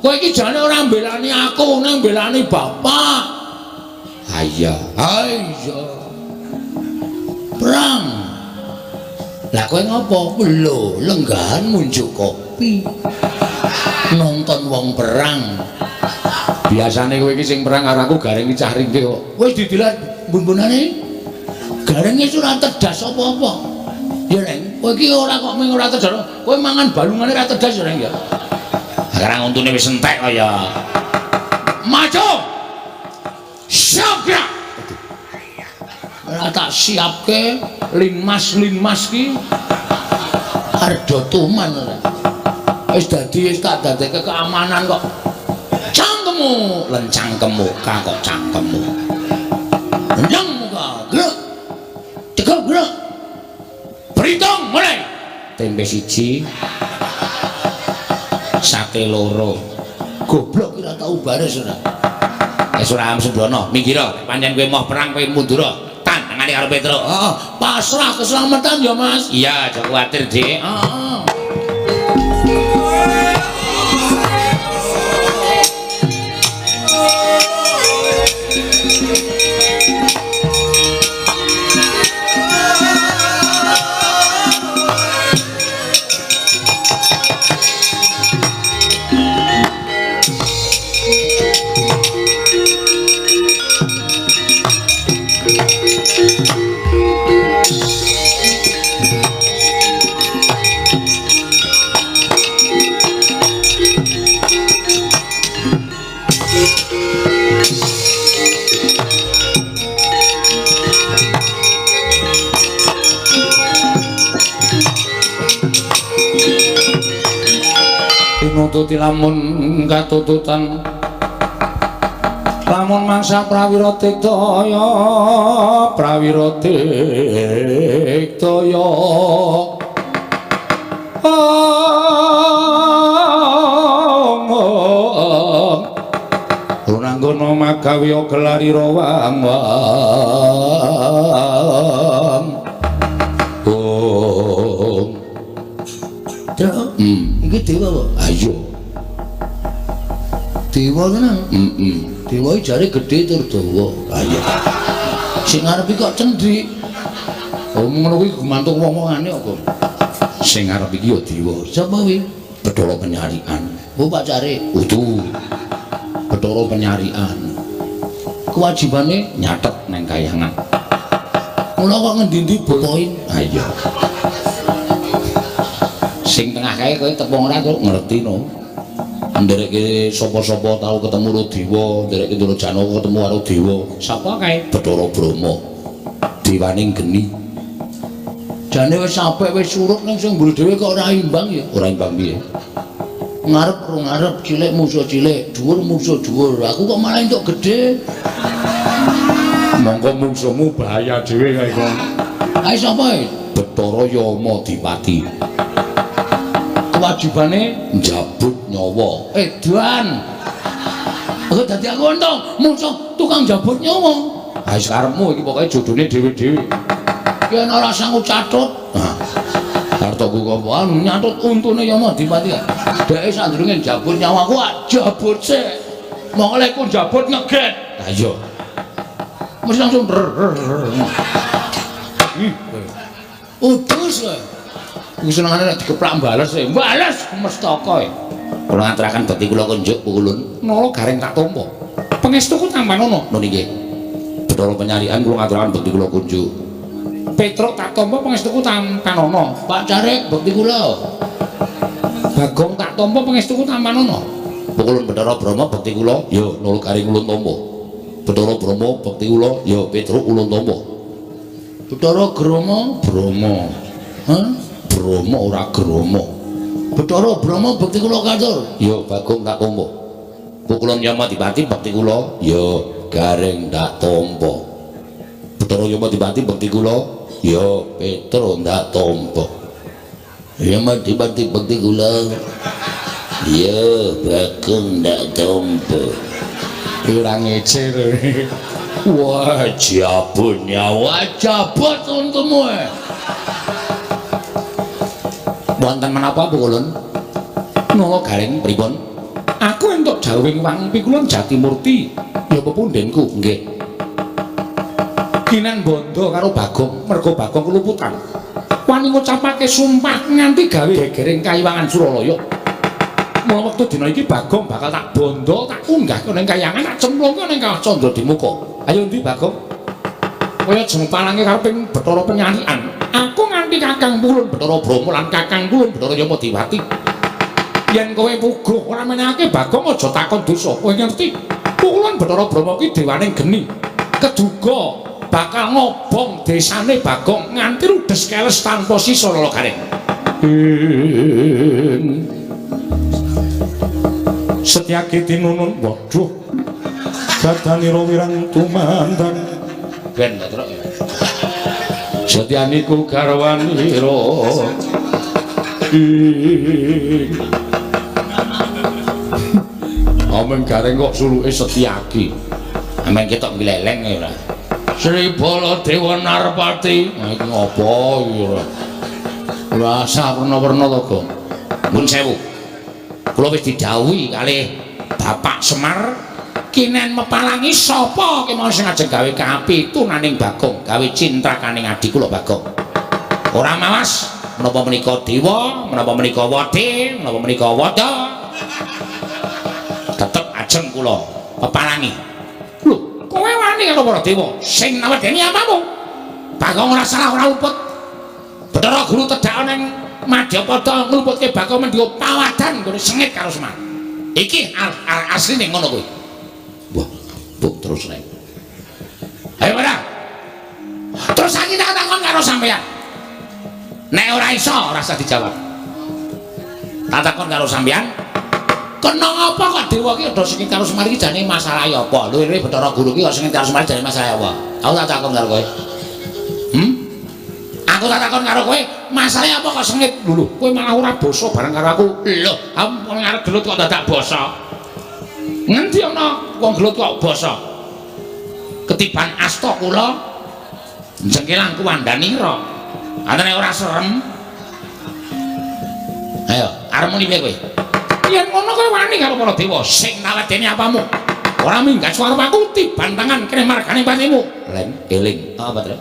Kowe iki jane ora mbelani aku, ning mbelani bapak. Ha iya. Ha iya. Perang. Lah kowe ngopo? Lho, lenggahan munjuk kopi. Nonton wong perang. Biasane kowe iki sing perang karo aku Gareng iki cah ringkih kok. Wis didilat mbun-mbunane. Gareng iki ora tedas apa-apa. Ya, Reng, kowe iki ora kok mung ora tedas. Kowe mangan balungane ora tedas ya, Reng ya. Sekarang untune wis entek kok ya. Maju. Siap gerak. Ora tak siapke linmas-linmas ki ardo tuman ora. Wis dadi wis tak dadekke keamanan kok. Cangkemmu, lencangkemmu, kok cangkemmu. Lencang muka, gerak. Tegak gerak. Berhitung mulai. Tempe siji. Sate loro. Goblok ora tau baris ora. Wis ora sembrono, minggir. Pancen kowe moh perang kowe mundur. Tantangane karo Petruk. Heeh, pasrah keselamatan ya, Mas. Iya, aja kuwatir, Dik. Heeh. Pinututi lamun katututan lamun mangsa prawira digdaya prawira digdaya runanggono magawe gelarira wang wang. Om. Truk. Iki dewa apa? Ayo. Dewa tenan. Heeh. Dewa iki jare gedhe tur dawa. Ayo. Sing arep iki kok cendhik. Oh ngono kuwi gumantung wong-wongane kok. Sing arep iki ya dewa. Sapa kuwi? Bathara Penyarikan. Oh pacare. Udu. Bathara Penyarikan. Kewajibane nyatet nang kayangan. Mula kok ngendi-endi poin. Ha iya. Sing tengah kae kowe tepung ora kok ngerti no. Ndereke sapa-sapa tau ketemu karo dewa, ndereke Ndara Janaka ketemu karo dewa. Sapa kae? Bathara Brahma. Dewaning geni. Jane wis apik wis surut ning sing mburi dhewe kok ora imbang ya. Ora imbang piye? Ngarep ro ngarep, cilik musuh cilik, dhuwur musuh dhuwur. Aku kok malah entuk gedhe. Mongko mungsuhmu bahaya dhewe kae kok. Ae sapa e? Bathara Yama Dipati. Kewajibane njabut nyawa. Edan. Aku dadi aku untung musuh tukang jabut nyawa. Ha wis karepmu iki pokoke jodone dhewe-dhewe. Yen ora sanggup catut. Artoku kok anu nyatut untune Yama Dipati. Dheke sadurunge njabut nyawaku jabut sik. Mongko lek ku njabut ngeget. Ha iya. Mesti langsung udus kowe. Iku senengane nek dikeplak bales e. Bales mestaka e. Kula ngaturaken bekti kula kunjuk pukulun. Nala Gareng tak tampa. Pangestuku tampanono. Nun inggih. Bathara Penyarikan kula ngaturaken bekti kula kunjuk. Petruk tak tampa pangestuku tampanono. Pak Carik bekti kula. Bagong tak tampa pangestuku tampanono. Pukulun Bathara Brahma bekti kula. Ya Nala Gareng ulun tampa. Bathara Brahma bekti kula. Ya Petruk ulun tampa. Bathara Grama Brahma. Hah? Brahma ora Grama. Bathara Brahma bekti kula katur. Ya Bagong tak tampa. Pukulun Yama Dipati bekti kula. Ya Gareng tak tampa. Bathara Yama Dipati bekti kula. Ya Petruk tak tampa. Yama Dipati bekti kula. Ya Bagong tak tampa. Ora ngece. Wah, jabut nyawa, jabut untumu. Wonten menapa pukulun? Nala Gareng pripun? Aku entuk dawuhing wang pikulun Jatimurti, ya pepundhenku nggih. Kinan bondo karo Bagong, mergo Bagong keluputan. Wani ngucapake sumpah nganti gawe gegering kayiwangan Suralaya. Mula wektu dina iki Bagong bakal tak bondo, tak unggahke ning kayangan, tak cemplungke ning Kawah Candra Dimuka. Ayo ndi Bagong? Kaya jeneng palange kareping Bathara Penyarikan. Aku nganti Kakang Pulun Bathara Brahma lan Kakang Pulun Bathara Yama Dewati. Yen kowe puguh ora menehake Bagong aja takon dosa. Kowe ngerti? Pulun Bathara Brahma ki dewaning geni. Keduga bakal ngobong desane Bagong nganti rudes keles tanpa sisa Lala Gareng. Setyaki tinunun waduh badanira wirang tumandang ben ta truk. Setyaniku garwanira ing Ameng Gareng kok suluke Setyaki. Ameng ketok gleleng ya ora. Sri Baladewa Narpati. Nah iki ngopo iki ora? Ora sah werna-werna to, Gong. Nuwun sewu. Kula wis didhawuhi kalih Bapak Semar kinen mepalangi sapa kemawon sing ajeng gawe kapitunaning Bagong, gawe cintrakaning adi kula Bagong. Ora mawas menapa menika dewa, menapa menika wade, menapa menika wada. Tetep ajeng kula pepalangi. Lho, kowe wani karo para dewa sing nawedeni apamu? Bagong ora salah ora luput. Bathara Guru tedhak ning Madyapada ngluputke Bagong mendhiwa pawadan nggone sengit karo Semar. Iki asline ngono kuwi. Wah, buk terus rek. Ayo ora. Terus saiki tak takon karo sampeyan. Nek ora iso ora usah dijawab. Tak takon karo sampeyan. Kena ngapa kok dewa ki udah sengit karo Semar iki jane masalahe apa? Lho iki Bathara Guru ki kok sengit karo Semar jane masalahe apa? Aku tak takon karo kowe. Aku tak takon karo kowe, masalahe apa kok sengit? Lho, kowe malah ora basa bareng karo aku. Lho, aku ngarep gelut kok dadak basa. Ngendi ana wong gelut kok basa? Ketiban asta kula jengkelang kuwandanira. Antene ora serem. Ayo, arep muni piye kowe? Yen ngono kowe wani karo para dewa sing nawedeni apamu. Ora minggat swara aku tiban tangan kene margane patimu. Leng, eling. Apa, Tru?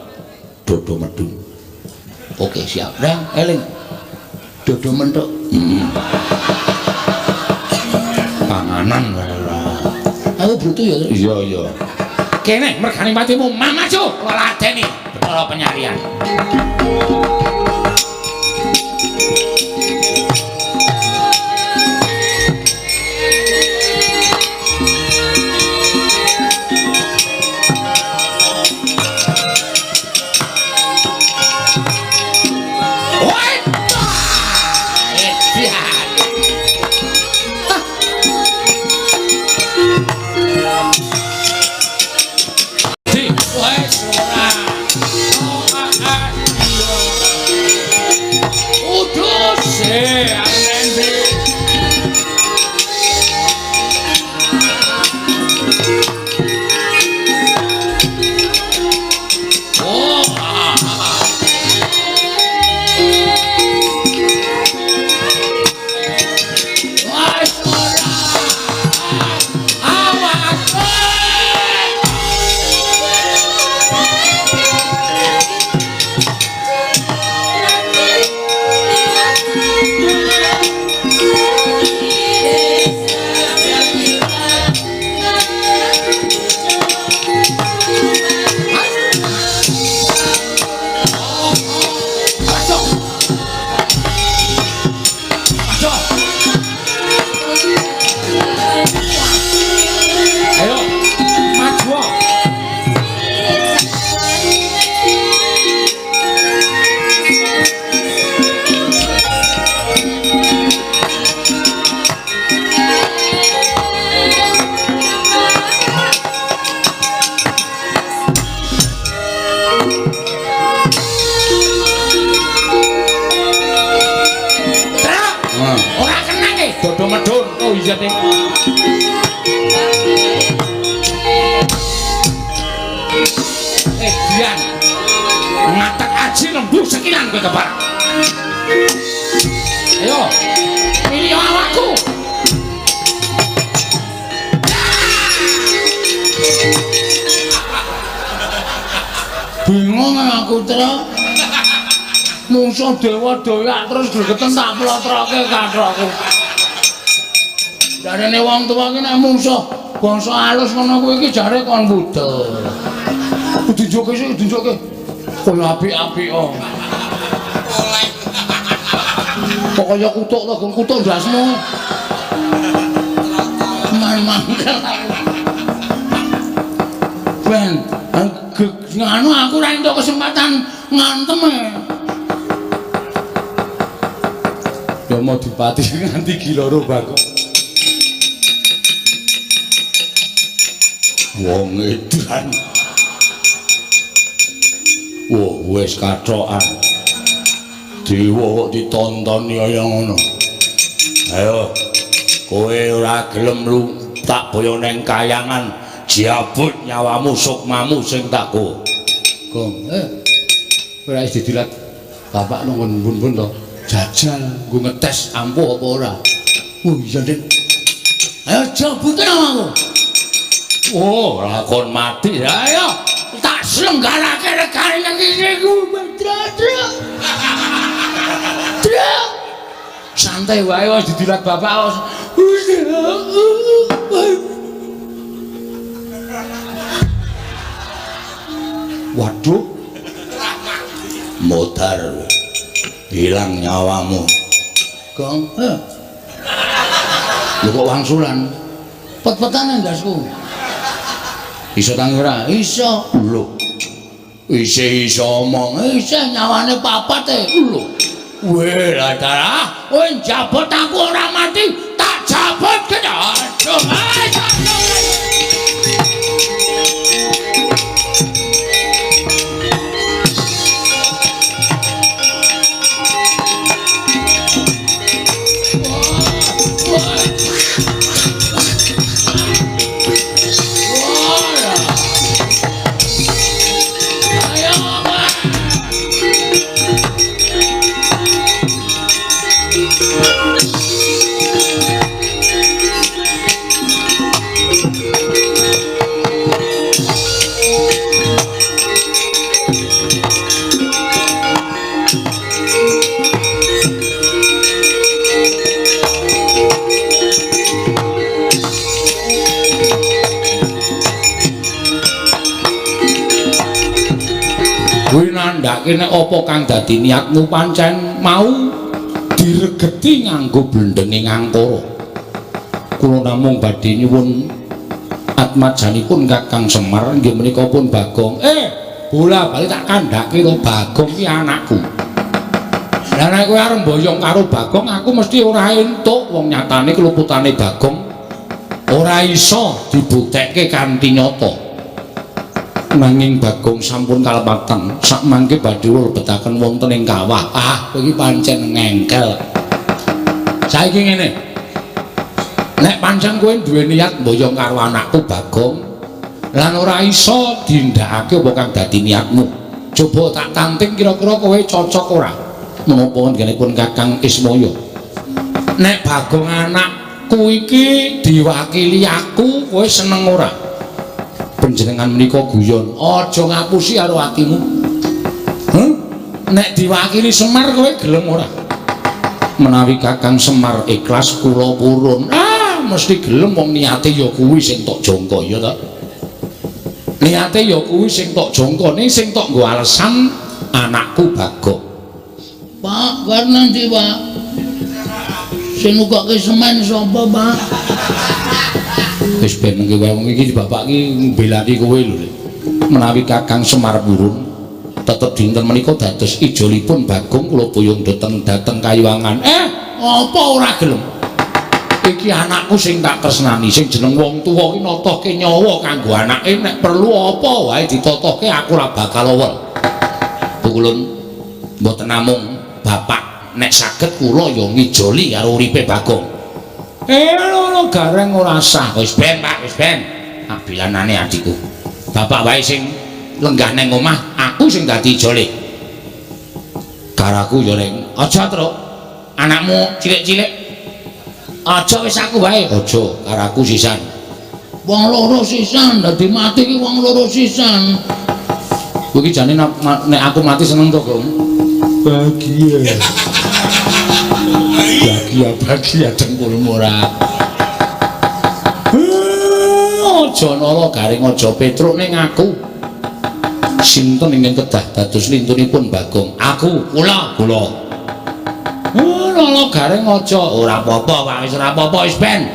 Dodo medun. Oke, siap. Leng, eling. Dodo mentuk. Panganan wae ora. Aku brutu ya, Tru? Iya, iya. Kene mergane patimu mamacu ladeni Betara penyarian. Edian ngatek aji lembu sekilan kowe kepareng. Ayo, pilih awakku. Bingung aku, Tru. Mungsuh dewa doyak terus gregeten tak plotroke kathokku. Jarene wong tuwa ki nek mungsuh bangsa alus ngono kuwi iki jare kon budel. Diunjuke sik, diunjuke. Kaya apik-apik oh. Kok kaya kutuk to, Gong, kutuk ndasmu. Man-mangkel aku. Ben, nganu aku ora entuk kesempatan ngantem e. Ya mau dipati nganti giloro Bagong. Wong edan. Wah, wis kathokan. Dewa kok ditontoni kaya ngono. Ayo, kowe ora gelem lu tak boyo neng kayangan, jabut nyawamu sukmamu sing tak go. Gong, ora wis didilat bapak nunggun bun-bun to. Jajal nggo ngetes ampuh apa ora. Oh iya, Dik. Ayo jabut nyawaku. Oh, ora kon mati. Ayo, tak selenggarake regane nang kene ku. Truk. Truk. Santai wae wis didilat bapak. Waduh. Modar. Hilang nyawamu. Gong. Lho kok wangsulan? Pet-petane ndasku. Iso tangi ora? Iso. Lho. Isih iso omong. Isih nyawane papat e. Lho. Weh, lah dalah, kowe njabot aku ora mati, tak jabot kene. Aduh, ayo. kandhake nek apa kang dadi niatmu pancen mau diregeti nganggo blendenge ngangkara. Kula namung badhe nyuwun atmajanipun Kakang Semar inggih menika pun Bagong. Bola bali tak kandhake to Bagong ki anakku. Lah nek kowe arep mboyong karo Bagong aku mesti ora entuk, wong nyatane keluputane Bagong ora iso dibuktekke kanthi nyata. Nanging Bagong sampun kalepatan sakmangke badhe lebetaken wonten ing kawah. Ah, kowe iki pancen ngengkel. Saiki ngene. Nek pancen kowe duwe niat mboyong karo anakku Bagong lan ora iso dindakake apa kang dadi niatmu, coba tak tanting kira-kira kowe cocok ora? Menapa ngenipun Kakang Ismaya? Nek Bagong anakku iki diwakili aku, kowe seneng ora? Panjenengan menika guyon, aja ngapusi karo atimu. Huh? Nek diwakili Semar kowe gelem ora? Menawi Kakang Semar ikhlas kula purun. Ah, mesti gelem wong niate ya kuwi sing tok jangka ya ta. Niate ya kuwi sing tok jangka, ning sing tok nggo alesan anakku Bagong. Pak, war nanti Pak. Sing nukokke semen sapa, Pak? Wis ben mengke wae wong iki bapak iki mbelani kowe lho. Menawi Kakang Semar purun tetep dinten menika dados ijolipun Bagong kula boyong dhateng Kayuwangan. Apa ora gelem? Iki anakku sing tak tresnani, sing jeneng wong tuwa iki notohke nyawa kanggo anake, nek perlu apa wae ditotohke aku ora bakal owel. Pukulun mboten namung bapak, nek saged kula ya ngijoli karo uripe Bagong. Lho gareng ora sah. Wis ben Pak, wis ben. Abilanane adikku. Bapak wae sing lenggah nang omah, aku sing dadi ijole. Karaku ya reng. Aja, Truk. Anakmu cilik-cilik. Aja wis aku wae. Aja, karaku sisan. Wong loro sisan, dadi mati ki wong loro sisan. Kowe iki jane nek aku mati seneng to, Gong? Bahagia. Bahagia, bahagia dengkulmu ora. Aja nala garing, aja Petruk ning aku. Sinten ingkang kedah dados lintunipun Bagong? Aku, kula, kula. Nala garing aja. Ora apa-apa, Pak, wis ora apa-apa wis ben.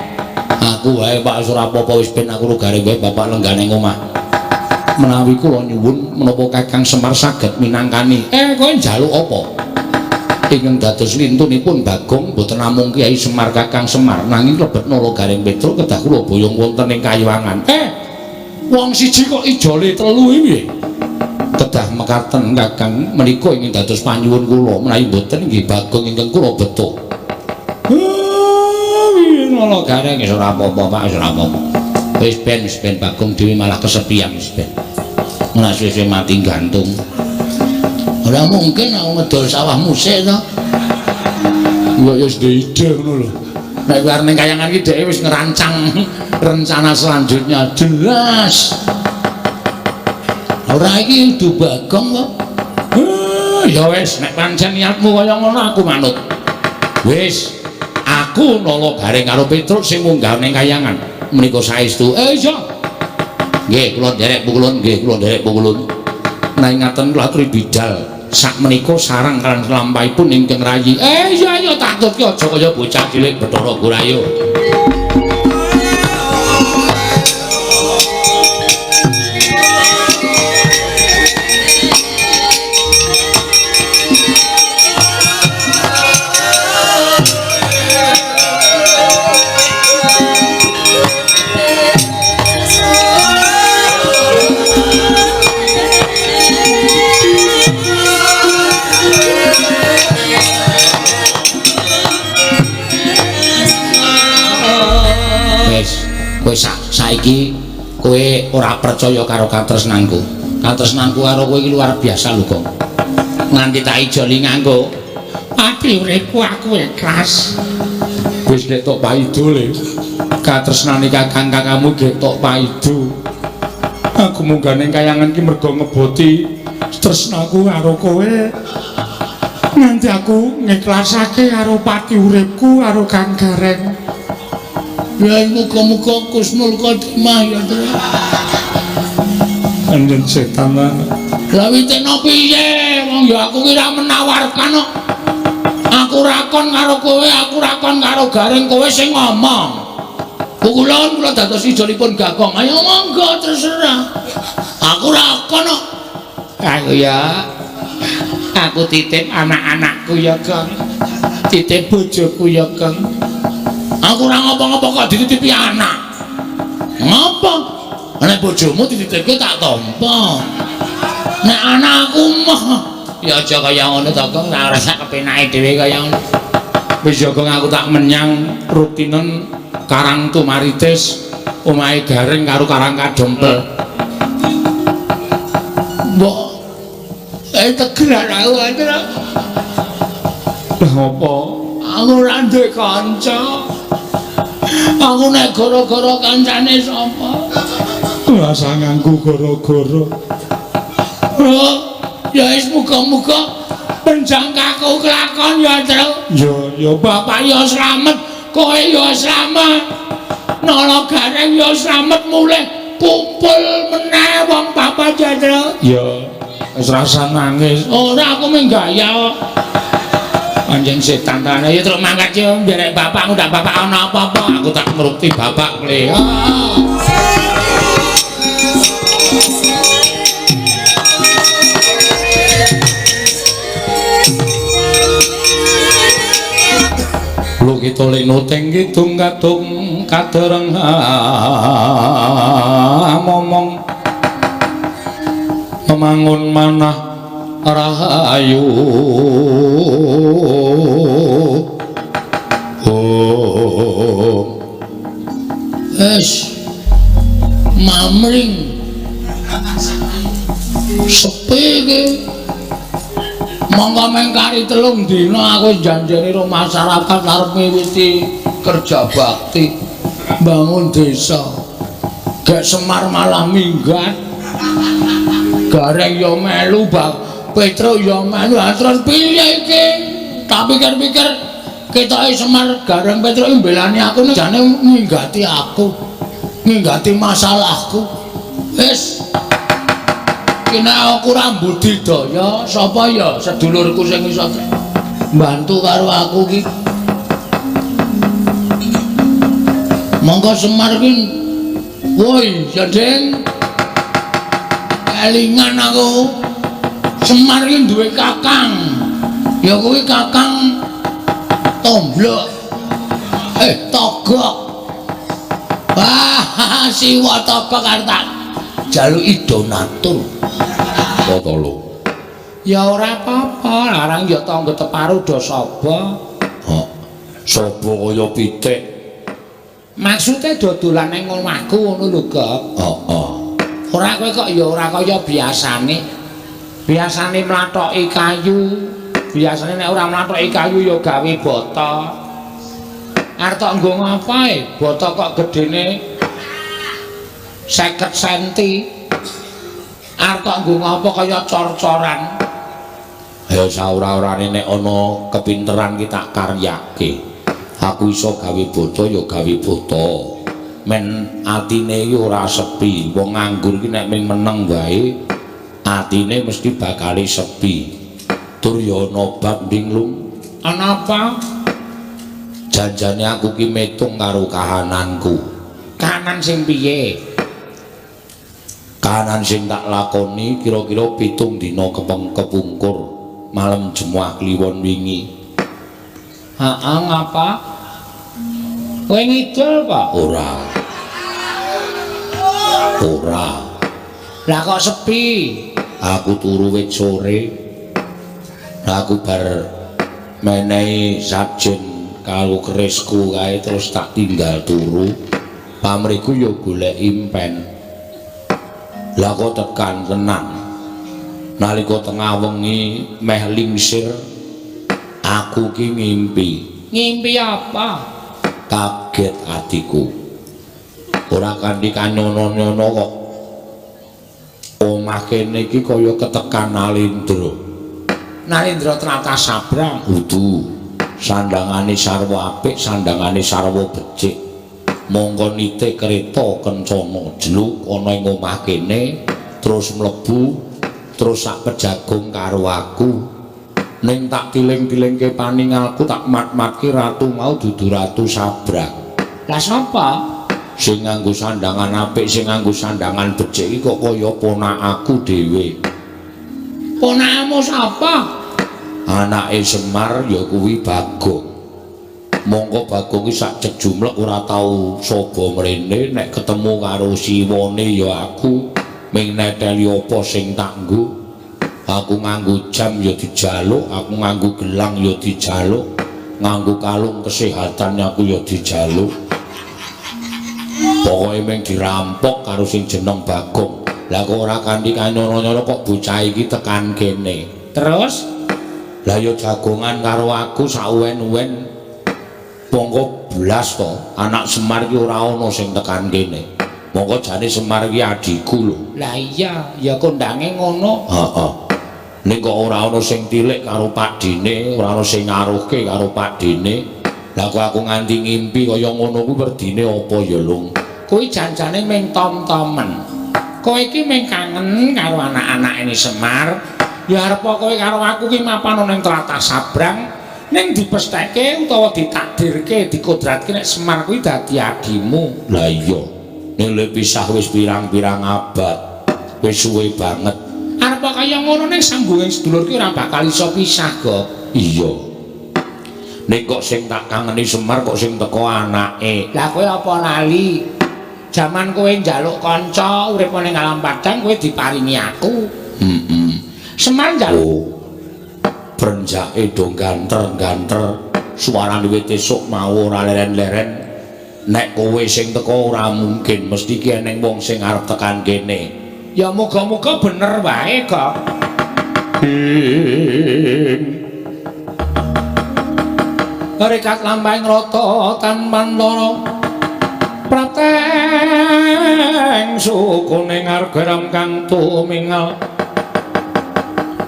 Aku wae Pak wis ora apa-apa wis ben aku garing wae bapak lenggah ning omah. Menawi kula nyuwun menapa Kakang Semar saged minangkani. Kowe njaluk apa? Ingkang dados lintunipun Bagong mboten namung Kyai Semar Kakang Semar nanging lebet Nala Gareng Petruk kedah kula boyong wonten ing Kayuwangan. Wong siji kok ijole telu iki piye? Kedah mekaten Kakang menika ingkang dados panyuwun kula, menawi mboten nggih Bagong ingkang kula beto. Piye Nala Gareng wis ora apa-apa Pak, wis ora apa-apa. Wis ben Bagong dhewe malah kesepian wis ben. Ora suwe-suwe mati gantung. Ora mungkin aku ngedol sawah musik to. Ya wis duwe ide ngono lho. Nek arep ning Kayangan iki dheke wis ngerancang rencana selanjutnya jelas. Ora iki kudu Bagong kok. Ya wis nek pancen niatmu kaya ngono aku manut. Wis, aku Nala Gareng karo Petruk sing munggah ning Kayangan. Menika saestu. Iya. Nggih, kula nderek pukulun, nggih kula nderek pukulun. Nek ngaten kula aturi bidal sakmenika sarang kalian lampahipun ingkang rayi. Iya iya tak tutke aja kaya bocah cilik Bathara Gurayo. Kowe saiki kowe ora percaya karo katresnanku. Katresnanku karo kowe iki luar biasa lho, Gong. Nganti tak ijoli nganggo ati uripku aku ikhlas. Wis nek tok paido le. Katresnane kakang kakangmu gek tok paido. Aku munggah ning Kayangan iki mergo ngeboti tresnaku karo kowe. Nganti aku ngikhlasake karo pati uripku karo Kang Gareng. Ya muga-muga Kusnul Khotimah ya terus. Anjen setan. Lah witeno piye wong Wong ya aku ki ora menawarkan kok. Aku rakon karo kowe, aku rakon karo Gareng, kowe sing ngomong. Kula kula dados ijolipun Gagong. Ayo monggo terserah. Aku rakon kok. Aku ya. Aku titip anak-anakku ya, Gong. Titip bojoku ya, Gong. Aku ora ngopo-ngopo kok dititipi anak. Ngopo? Nek bojomu dititipke tak tampa. Nek anakku mah ya aja kaya ngono to, Gong. Ora sak kepenake dhewe kaya ngono. Wis ya, Gong, aku tak menyang rutinen Karang Tumaritis, omahe Gareng karo Karang Kadempel. Mbok tegeran aku aja. Lah apa? Aku ora duwe kanca. Aku nek gara-gara kancane sapa? Ora usah nganggo gara-gara. Oh, ya wis muga-muga penjangkaku kelakon ya, Tru. Ya, ya bapak ya slamet, kowe ya slamet. Nala Gareng ya slamet mulih kumpul meneh wong bapak ya, Tru. Ya, wis rasa nangis. Ora, aku mung gaya kok. Anjing setan ta. Ya terus mangkat yo nderek bapak, ndak bapak ana apa-apa. Aku tak ngrukti bapak mle. Lukita linuteng kidung kadung kadereng momong mangun manah rahayu. Oh. Wes mamring sepi iki. Monggo mengkari 3 dina aku janjeni karo masyarakat arep miwiti kerja bakti bangun desa. Gek Semar malah minggat. Gareng ya melu, Bang Petruk ya melu. Terus piye iki? Tak pikir-pikir ketoke Semar Gareng Petruk mbelani aku jane minggati aku. Minggati masalahku. Wis kene aku ora budidaya, sapa ya sedulurku sing iso mbantu karo aku ki. Monggo Semar ki. Woi, ya Ding. Kelingan aku. Semar ki duwe kakang. Ya kuwi kakang Tomblok. Togok. Wah, siwa Togok arep tak jaluki donatur. Apa lho? Ya ora apa-apa, larang ya tangga teparu do saba. Hah. Saba kaya pitik. Maksude dodolan ning omahku ngono lho, Gok. Heeh. Ora kowe kok ya ora kaya biasane. Biasane mlathoki kayu. Biasane nek ora mlathoki kayu ya gawe bata. Arep tok nggo ngapae? Bata kok gedene 50 senti. Arep tok nggo ngapa kaya cor-coran. Ya saora-orane nek ana kepinteran ki tak karyake. Aku iso gawe bata ya gawe bata. Men atine iki ora sepi. Wong nganggur iki nek ming meneng wae atine mesti bakale sepi. Tur ya ana bab ndinglung. Ana apa? Janjane aku ki metung karo kahananku. Kahanan sing piye? Kahanan sing tak lakoni kira-kira 7 dina kepungkur malam Jemuah Kliwon wingi. Heeh, ngapa? Kowe ngidul apa? Ora. Ora. Lah kok sepi? Aku turu wit sore. Lah aku bar menehi sajen karo kerisku kae terus tak tinggal turu. Pamrihku ya golek impen. Lah kok tekan tenan. Nalika tengah wengi meh lingsir aku ki ngimpi. Ngimpi apa? Kaget atiku. Ora kanthi kanyono-nyono kok omah kene iki kaya ketekan Nalindra. Nalindra tlatah Sabrang. Kudu sandangane sarwa apik, sandangane sarwa becik. Mongko nite kereta kencana jluk ana ing omah kene terus mlebu Terus sak pejagung karo aku. Ning tak tiling-tilingke paningalku tak mat-matke ratu mau dudu ratu Sabrang. Lah sapa? Sing nganggo sandangan apik, sing nganggo sandangan becik iki kok kaya ponakaku dhewe. Ponakmu sapa? Anake Semar ya kuwi Bagong. Mongko Bagong iki sak jejumlek ora tau saba mrene, nek ketemu karo siwane ya aku ming neteli apa sing tak nggo. Aku nganggo jam ya dijaluk, aku nganggo gelang ya dijaluk, nganggo kalung kesehatan aku ya dijaluk. Pokoke ming dirampok karo sing jeneng Bagong. Lah kok ora kanthi kanyono-nyono kok bocah iki tekan kene. Terus? Lah ya jagongan karo aku sauwen-uwen. Mongko blas to, anak Semar iki ora ana sing tekan kene. Mongko jane Semar iki adhiku lho. Lah iya, ya kondange ngono. Heeh. Ning kok ora ana sing tilik karo pakdine, ora ana sing ngaruhke karo pakdine. Lah kok aku nganti ngimpi kaya ngono kuwi werdine apa ya, Lung? Kuwi janjane ming tom-tomen. Kowe iki ming kangen karo anak-anake Semar. Ya arep kowe karo aku ki mapan ning tlatah Sabrang, ning dipestheke utawa ditakdirke, dikodratke nek Semar kuwi dadi adimu. Lah iya, ning le pisah wis pirang-pirang abad. Wis suwe banget. Arep kaya ngono ning sambunging sedulur ki ora bakal iso pisah, Gok. Iya. Ning kok sing tak kangeni Semar kok sing teko anake. Lah kowe apa lali? Jaman kowe njaluk kanca urip ning alam padang kowe diparingi aku. Heeh. Semar njaluk. Oh. Brenjake do ganter-ganter, suarane wit esuk mau ora leren-leren. Nek kowe sing teko ora mungkin, mesti ki eneng wong sing arep tekan kene. Ya muga-muga bener wae, Kok. Rekat lampahing rata tanpa Prateng sukune ngargaram kang tumingal.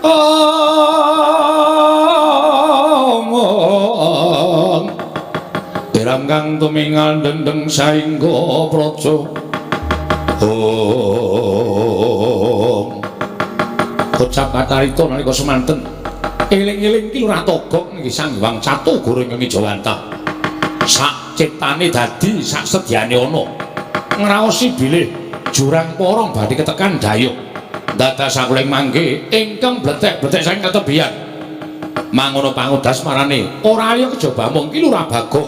Omong geram kang tumingal dendeng saingga praja. Om kocap katarita nalika semanten eling-eling ki Lurah Togok nggih Sang Hyang Catu Guru ingkang Jawantah. Sak ciptane dadi sak sedyane ana ngraosi bilih jurang porong badhe ketekan dayuh dados sakuling mangke ingkang bletek-bletek saking ketebian mangono pangudas marane ora liya kejaba mung ki Lurah Bagong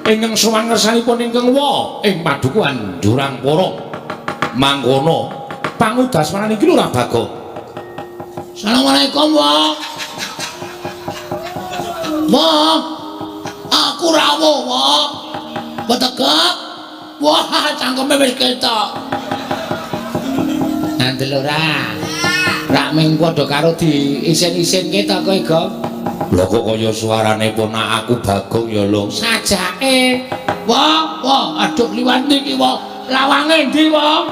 ingkang sowan ngersanipun ingkang wa ing padukuhan jurang porong mangkono pangudas marane ki Lurah Bagong. Assalamualaikum, Wa. Wa, aku rawuh, Wa. Petegak. Wah, cangkeme wis ketok. Ngandel ora? Rak ming padha karo diisin-isinke ta kowe, Gong? Lha kok kaya suarane ponak aku Bagong ya, Lung. Sajake. Wah, wah, aduh liwat niki, Wa. Lawange ndi, Wa?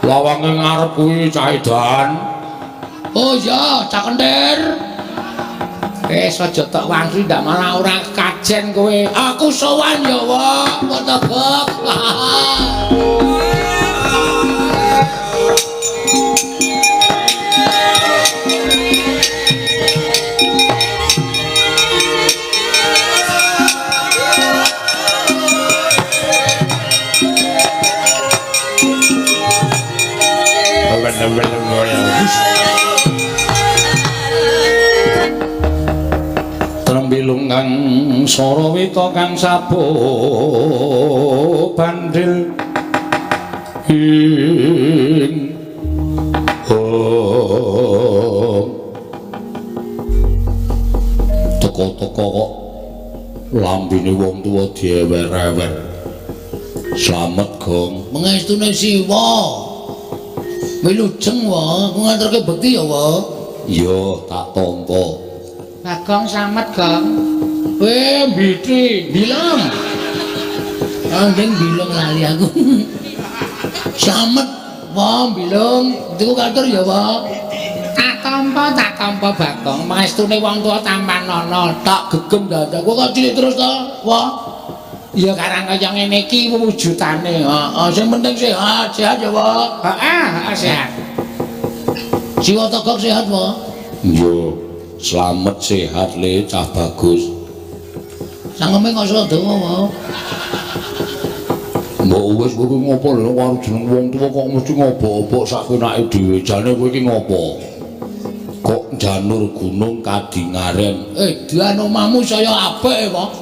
Lawange ngarep kuwi Cah Edan. Oh iya, Cah Kentir. Wis aja tok wangsul ndak malah ora kajen kowe. Aku sowan ya, Wa. Petegak. Trembilung kang sarawita kang sabuh bandil ing om. Teko-teko kok lambene wong tuwa diewer-ewer. Slamet, Gong. Mengestune Siwa. Wilujeng, Wa. Aku nganterke bekti ya, Wa. Iya, tak tampa. Bagong slamet, Gong. Mbiti, bilong. Anggeng bilong lali aku. Slamet, Wa, bilong. Iku katur ya, Wa. Tak tampa Bagong. Mangestune wong tuwa tampan ana. Tak gegem dadak. Kok cilik terus to, Wa? Ya karang kaya ngene iki wujudane. Heeh, sing penting sehat, sehat ya, Wa. Heeh, sehat. Siwa Togok sehat po? Iya, slamet sehat le cah bagus. Sangeme kok iso dawa po? Mbok wis kowe iki ngopo lho karo jeneng wong tuwa kok mesti ngobok-obok sak kenake dhewe. Jane kowe iki ngopo? Kok janur gunung kadingaren. Dian omahmu saya apik kok.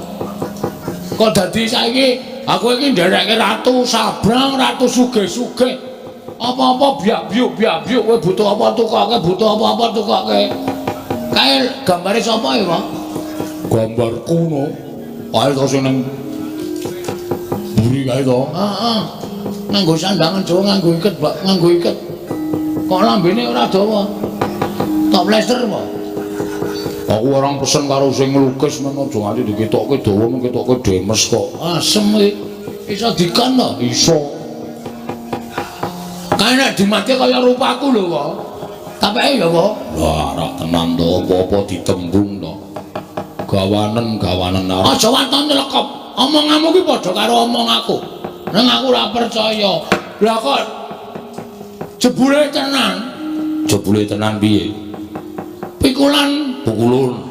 Kok dadi saiki aku iki nderekke ratu sabrang, ratu sugih-sugih. Apa-apa biak-biuk biak-biuk kowe butuh apa tukoke, butuh apa-apa tukoke. Kae gambare sapa ya, Pak? Gambarku no. Kae to sing nang mburi kae to. Heeh. Nganggo sandangan Jawa, nganggo iket, Pak, nganggo iket. Kok lambene ora dawa? Top plester apa? Aku orang pesen karo sing nglukis men aja nganti diketokke dawa, men ketokke demes kok. Asem iki. Iso dikon to? Iso. Kae nek dimati kaya rupaku lho, Pak. Tapeke ya, Pak. Lah, ora tenan to, apa-apa ditembung to. Gawanen-gawanen arep. Aja waton nylekop. Omonganmu ki padha karo omong aku. Nang aku ora percaya. Lah kok jebule tenan? Jebule tenan piye? Pikulan pukulun.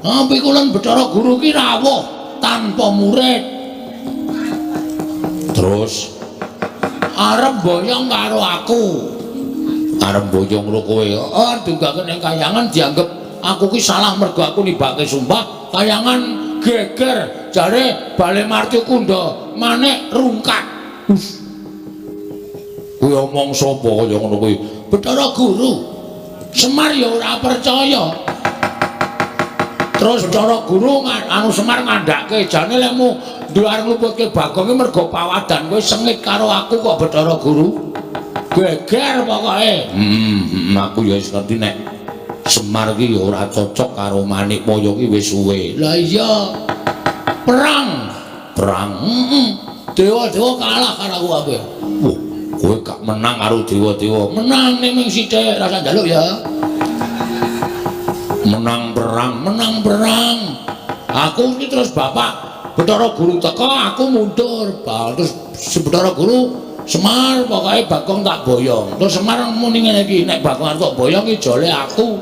Ah, pikulan Bathara Guru ki rawuh tanpa murid. Terus arep boyong karo aku. Arep boyong karo kowe. Oh, dunggake ning kayangan dianggep aku ki salah mergo aku nibake sumpah. Kayangan geger jare Bale Marti Kunda manik rungkat. Kuwi omong sapa kaya ngono kuwi? Bathara Guru. Semar ya ora percaya. Terus Bathara Guru anu Semar ngandhake jane lemu duwe arep ngluputke Bagong ki mergo pawadan kowe sengit karo aku kok Bathara Guru. Geger pokoke. Aku ya wis ngerti nek Semar ki ya ora cocok karo Manikmaya ki wis suwe. Lah iya. Perang. Perang. Heeh. Dewa-dewa kalah karo aku kabeh. Wah, kowe gak menang karo dewa-dewa. Menang ning ming sithik, rasa njaluk ya. Menang perang, menang perang. Aku iki terus bapak Bathara Guru teko, aku mundur. Terus Bathara Guru Semar pokoke Bagong tak boyong. Terus Semar muni ngene iki, nek Bagong arep tak boyong iki jole aku.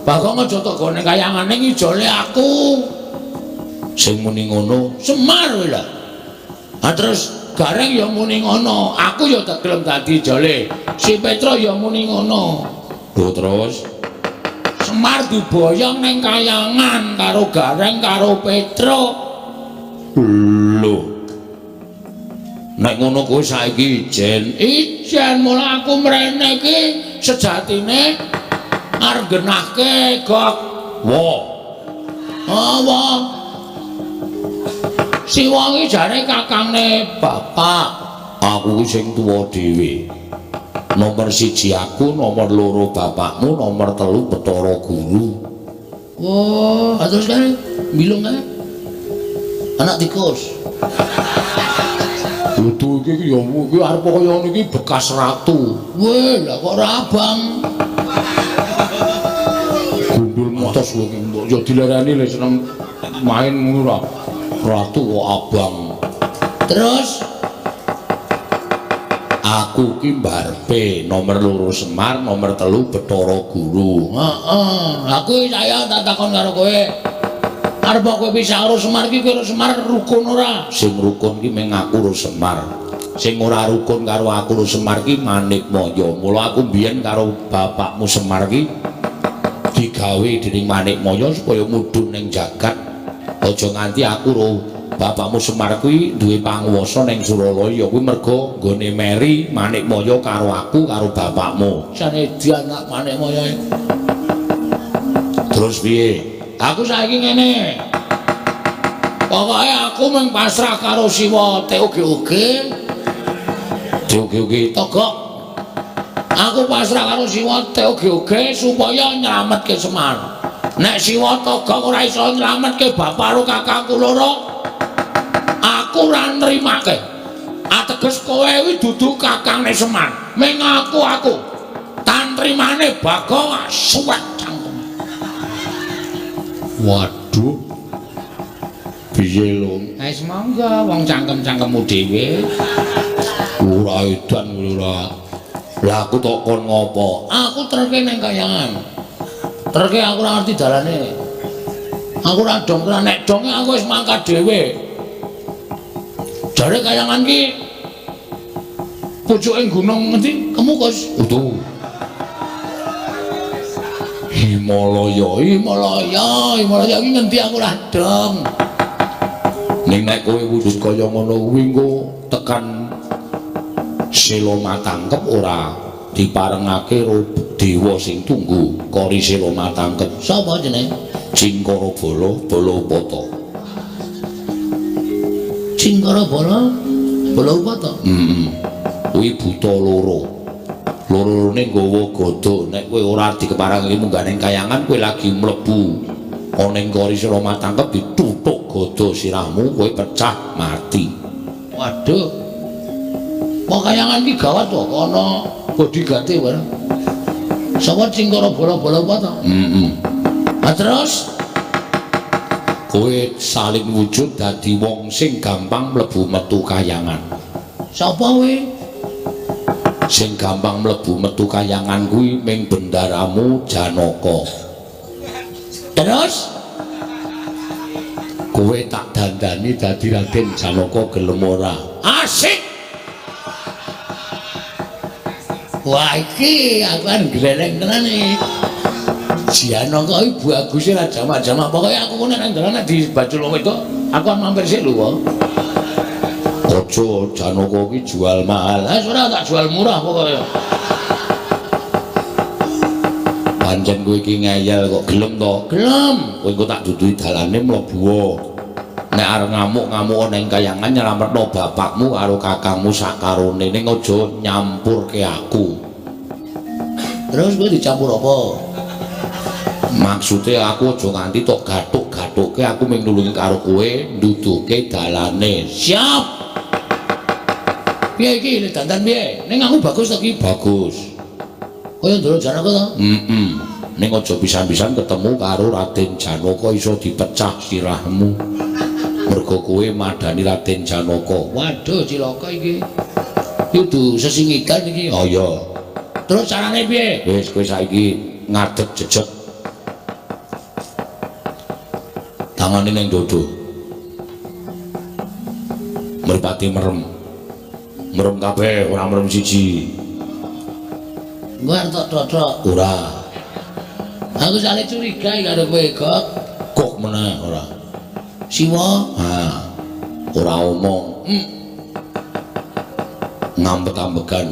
Bagong aja tok gone kayangane iki jole aku. Sing muni ngono Semar kuwi lho. Ha terus Gareng ya muni ngono, aku ya tak gelem dadi jole. Si Petro ya muni ngono. Lho terus Semar diboyong ning kayangan karo Gareng karo Petro. Lho. Nek ngono kowe saiki ijen. Ijen mula aku mrene iki sejatine arep genahke gok. Wo. Oh, wo. Siwa iki jare kakangne bapak. Aku ki sing tuwa dhewe. Nomor 1 aku, nomor 2 bapakmu, nomor 3 Bathara Guru. Oh, terus kae bilung kae. Anak tikus. Kudu iki ya iki arep kaya ngono iki bekas ratu. Weh, lah kok ora abang. Gundul motos kowe iki mbok ya dilereni le seneng main ngono ora. Ratu kok abang. Terus aku ki mbarpe nomor 2 Semar, nomor 3 Bathara Guru. Heeh, aku saya tak takon karo kowe. Arep kowe pisah karo Semar ki karo Semar rukun ora? Sing rukun ki mung aku karo Semar. Sing ora rukun karo aku karo Semar ki Manikmaya. Mula aku mbiyen karo bapakmu Semar ki digawe dening Manikmaya supaya mudhun ning jagat. Aja nganti aku karo bapakmu Semar kuwi duwe panguwasa ning Suralaya kuwi mergo nggone meri Manikmaya karo aku karo bapakmu. Jane dianak Manikmaya. Terus piye? Aku saiki ngene. Pokoke aku mung pasrah karo Siwa TOGOG. TOGOG Togok. Aku pasrah karo Siwa TOGOG supaya nyelametke Semar. Nek Siwa Togok ora iso nyelametke bapak karo kakangku loro, aku ora nrimake. Ateges kowe kuwi dudu kakangne Semar. Ming aku. Tantrimane Bagong suwek cangkem. Waduh. Piye lho? Wis monggo wong cangkem-cangkemmu dhewe. Ora edan ora. Lah aku tok kon ngopo? Aku terke nang kayangan. Terke aku ora ngerti dalane. Aku ora dong, nek donge aku wis mangkat dhewe. Jare kayangan ki pucuke gunung ngendi? Kemukus. Utuh. Himalaya, Himalaya, Himalaya ki ngendi aku ora dong. Ning nek kowe wujud kaya ngono kuwi engko tekan Sela Matangkep ora diparengake karo dewa sing tunggu kori Sela Matangkep. Sapa jenenge? Cingkara Bala Balapata. Cingkara Bala Balapata. Heeh. Kuwi buta loro. Loro-lorone nggawa gada. Nek kowe ora dikeparengake munggah ning kayangan kowe lagi mlebu ana ing kori Sela Matangkep dituthuk gada sirahmu kowe pecah mati. Waduh. Wong kayangan ki gawat to, ana bodyguard-e bareng. Sapa Cingkara Bala Balapata? Heeh. Lah terus kowe saling wujud dadi wong sing gampang mlebu metu kayangan. Sapa kowe? Sing gampang mlebu metu kayangan kuwi ming bendaramu Janaka. Terus kowe tak dandani dadi Raden Janaka gelem ora? Asik. Wah iki aku kan gleleng tenan iki. Janaka iki baguse ra jamak-jamak. Pokoke aku nek nang dalan di bajul wong wedok, aku mampir sik lho kok. Aja Janaka iki jual mahal. Lah ora tak jual murah pokoke. Pancen kowe iki ngeyel kok gelem to? Gelem. Kowe engko tak duduhi dalane mlebu. Nek arep ngamuk-ngamuk ning kayangan nyelametno bapakmu karo kakangmu sakarone, ning aja nyampurke aku. Terus kowe dicampur apa? Maksude aku aja nganti tok gathuk-gathukke, aku mung nulungi karo kowe nduduhke dalane. Siap. Piye iki dandan piye? Ning aku bagus to iki? Bagus. Kaya Ndara Janaka to? Heeh. Ning aja pisan-pisan ketemu karo Raden Janaka iso dipecah sirahmu. Mergo kowe madani Raden Janaka. Waduh cilaka iki. Iki kudu sesingitan iki. Oh iya. Terus carane piye? Wis kowe saiki ngadeg jejeg. Tangane ning dodo. Mripate merem. Merem kabeh, ora merem siji. Engko arep tok totok. Ora. Aku sale curiga karo kowe, Gok. Kok meneh ora. Siwa? Ha. Ora omong. Ngambek-ambekan.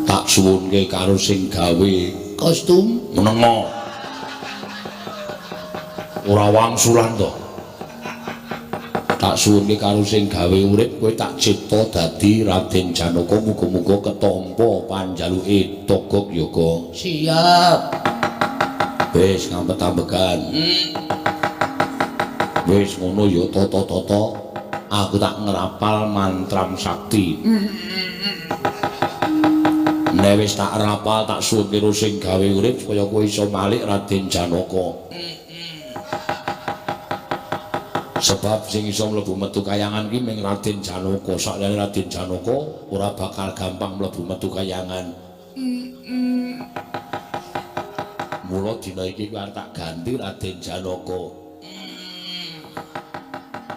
Tak suwunke karo sing gawe kostum menengo. Ora wangsulan to. Tak suwunke karo sing gawe urip kowe tak cipta dadi Raden Janaka, muga-muga ketampa panjaluke Togog Yoga. Siap. Wis ngambet-ambekan. Wis ngono ya tata-tata, aku tak ngrapal mantram sakti. Nek wis tak rapal tak suwunke karo sing gawe urip supaya kowe iso malik Raden Janaka. Sebab sing iso mlebu metu kayangan ki ming Raden Janaka. Sakliyane Raden Janaka ora bakal gampang mlebu metu kayangan. Mula dina iki kowe arep tak ganti Raden Janaka.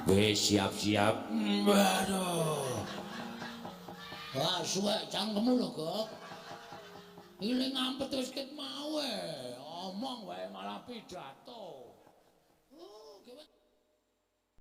Wis siap-siap. Waduh. Wah, suwek cangkemmu lho, Gok. Iki le ngampet wis ket mau e. Omong wae malah pidato.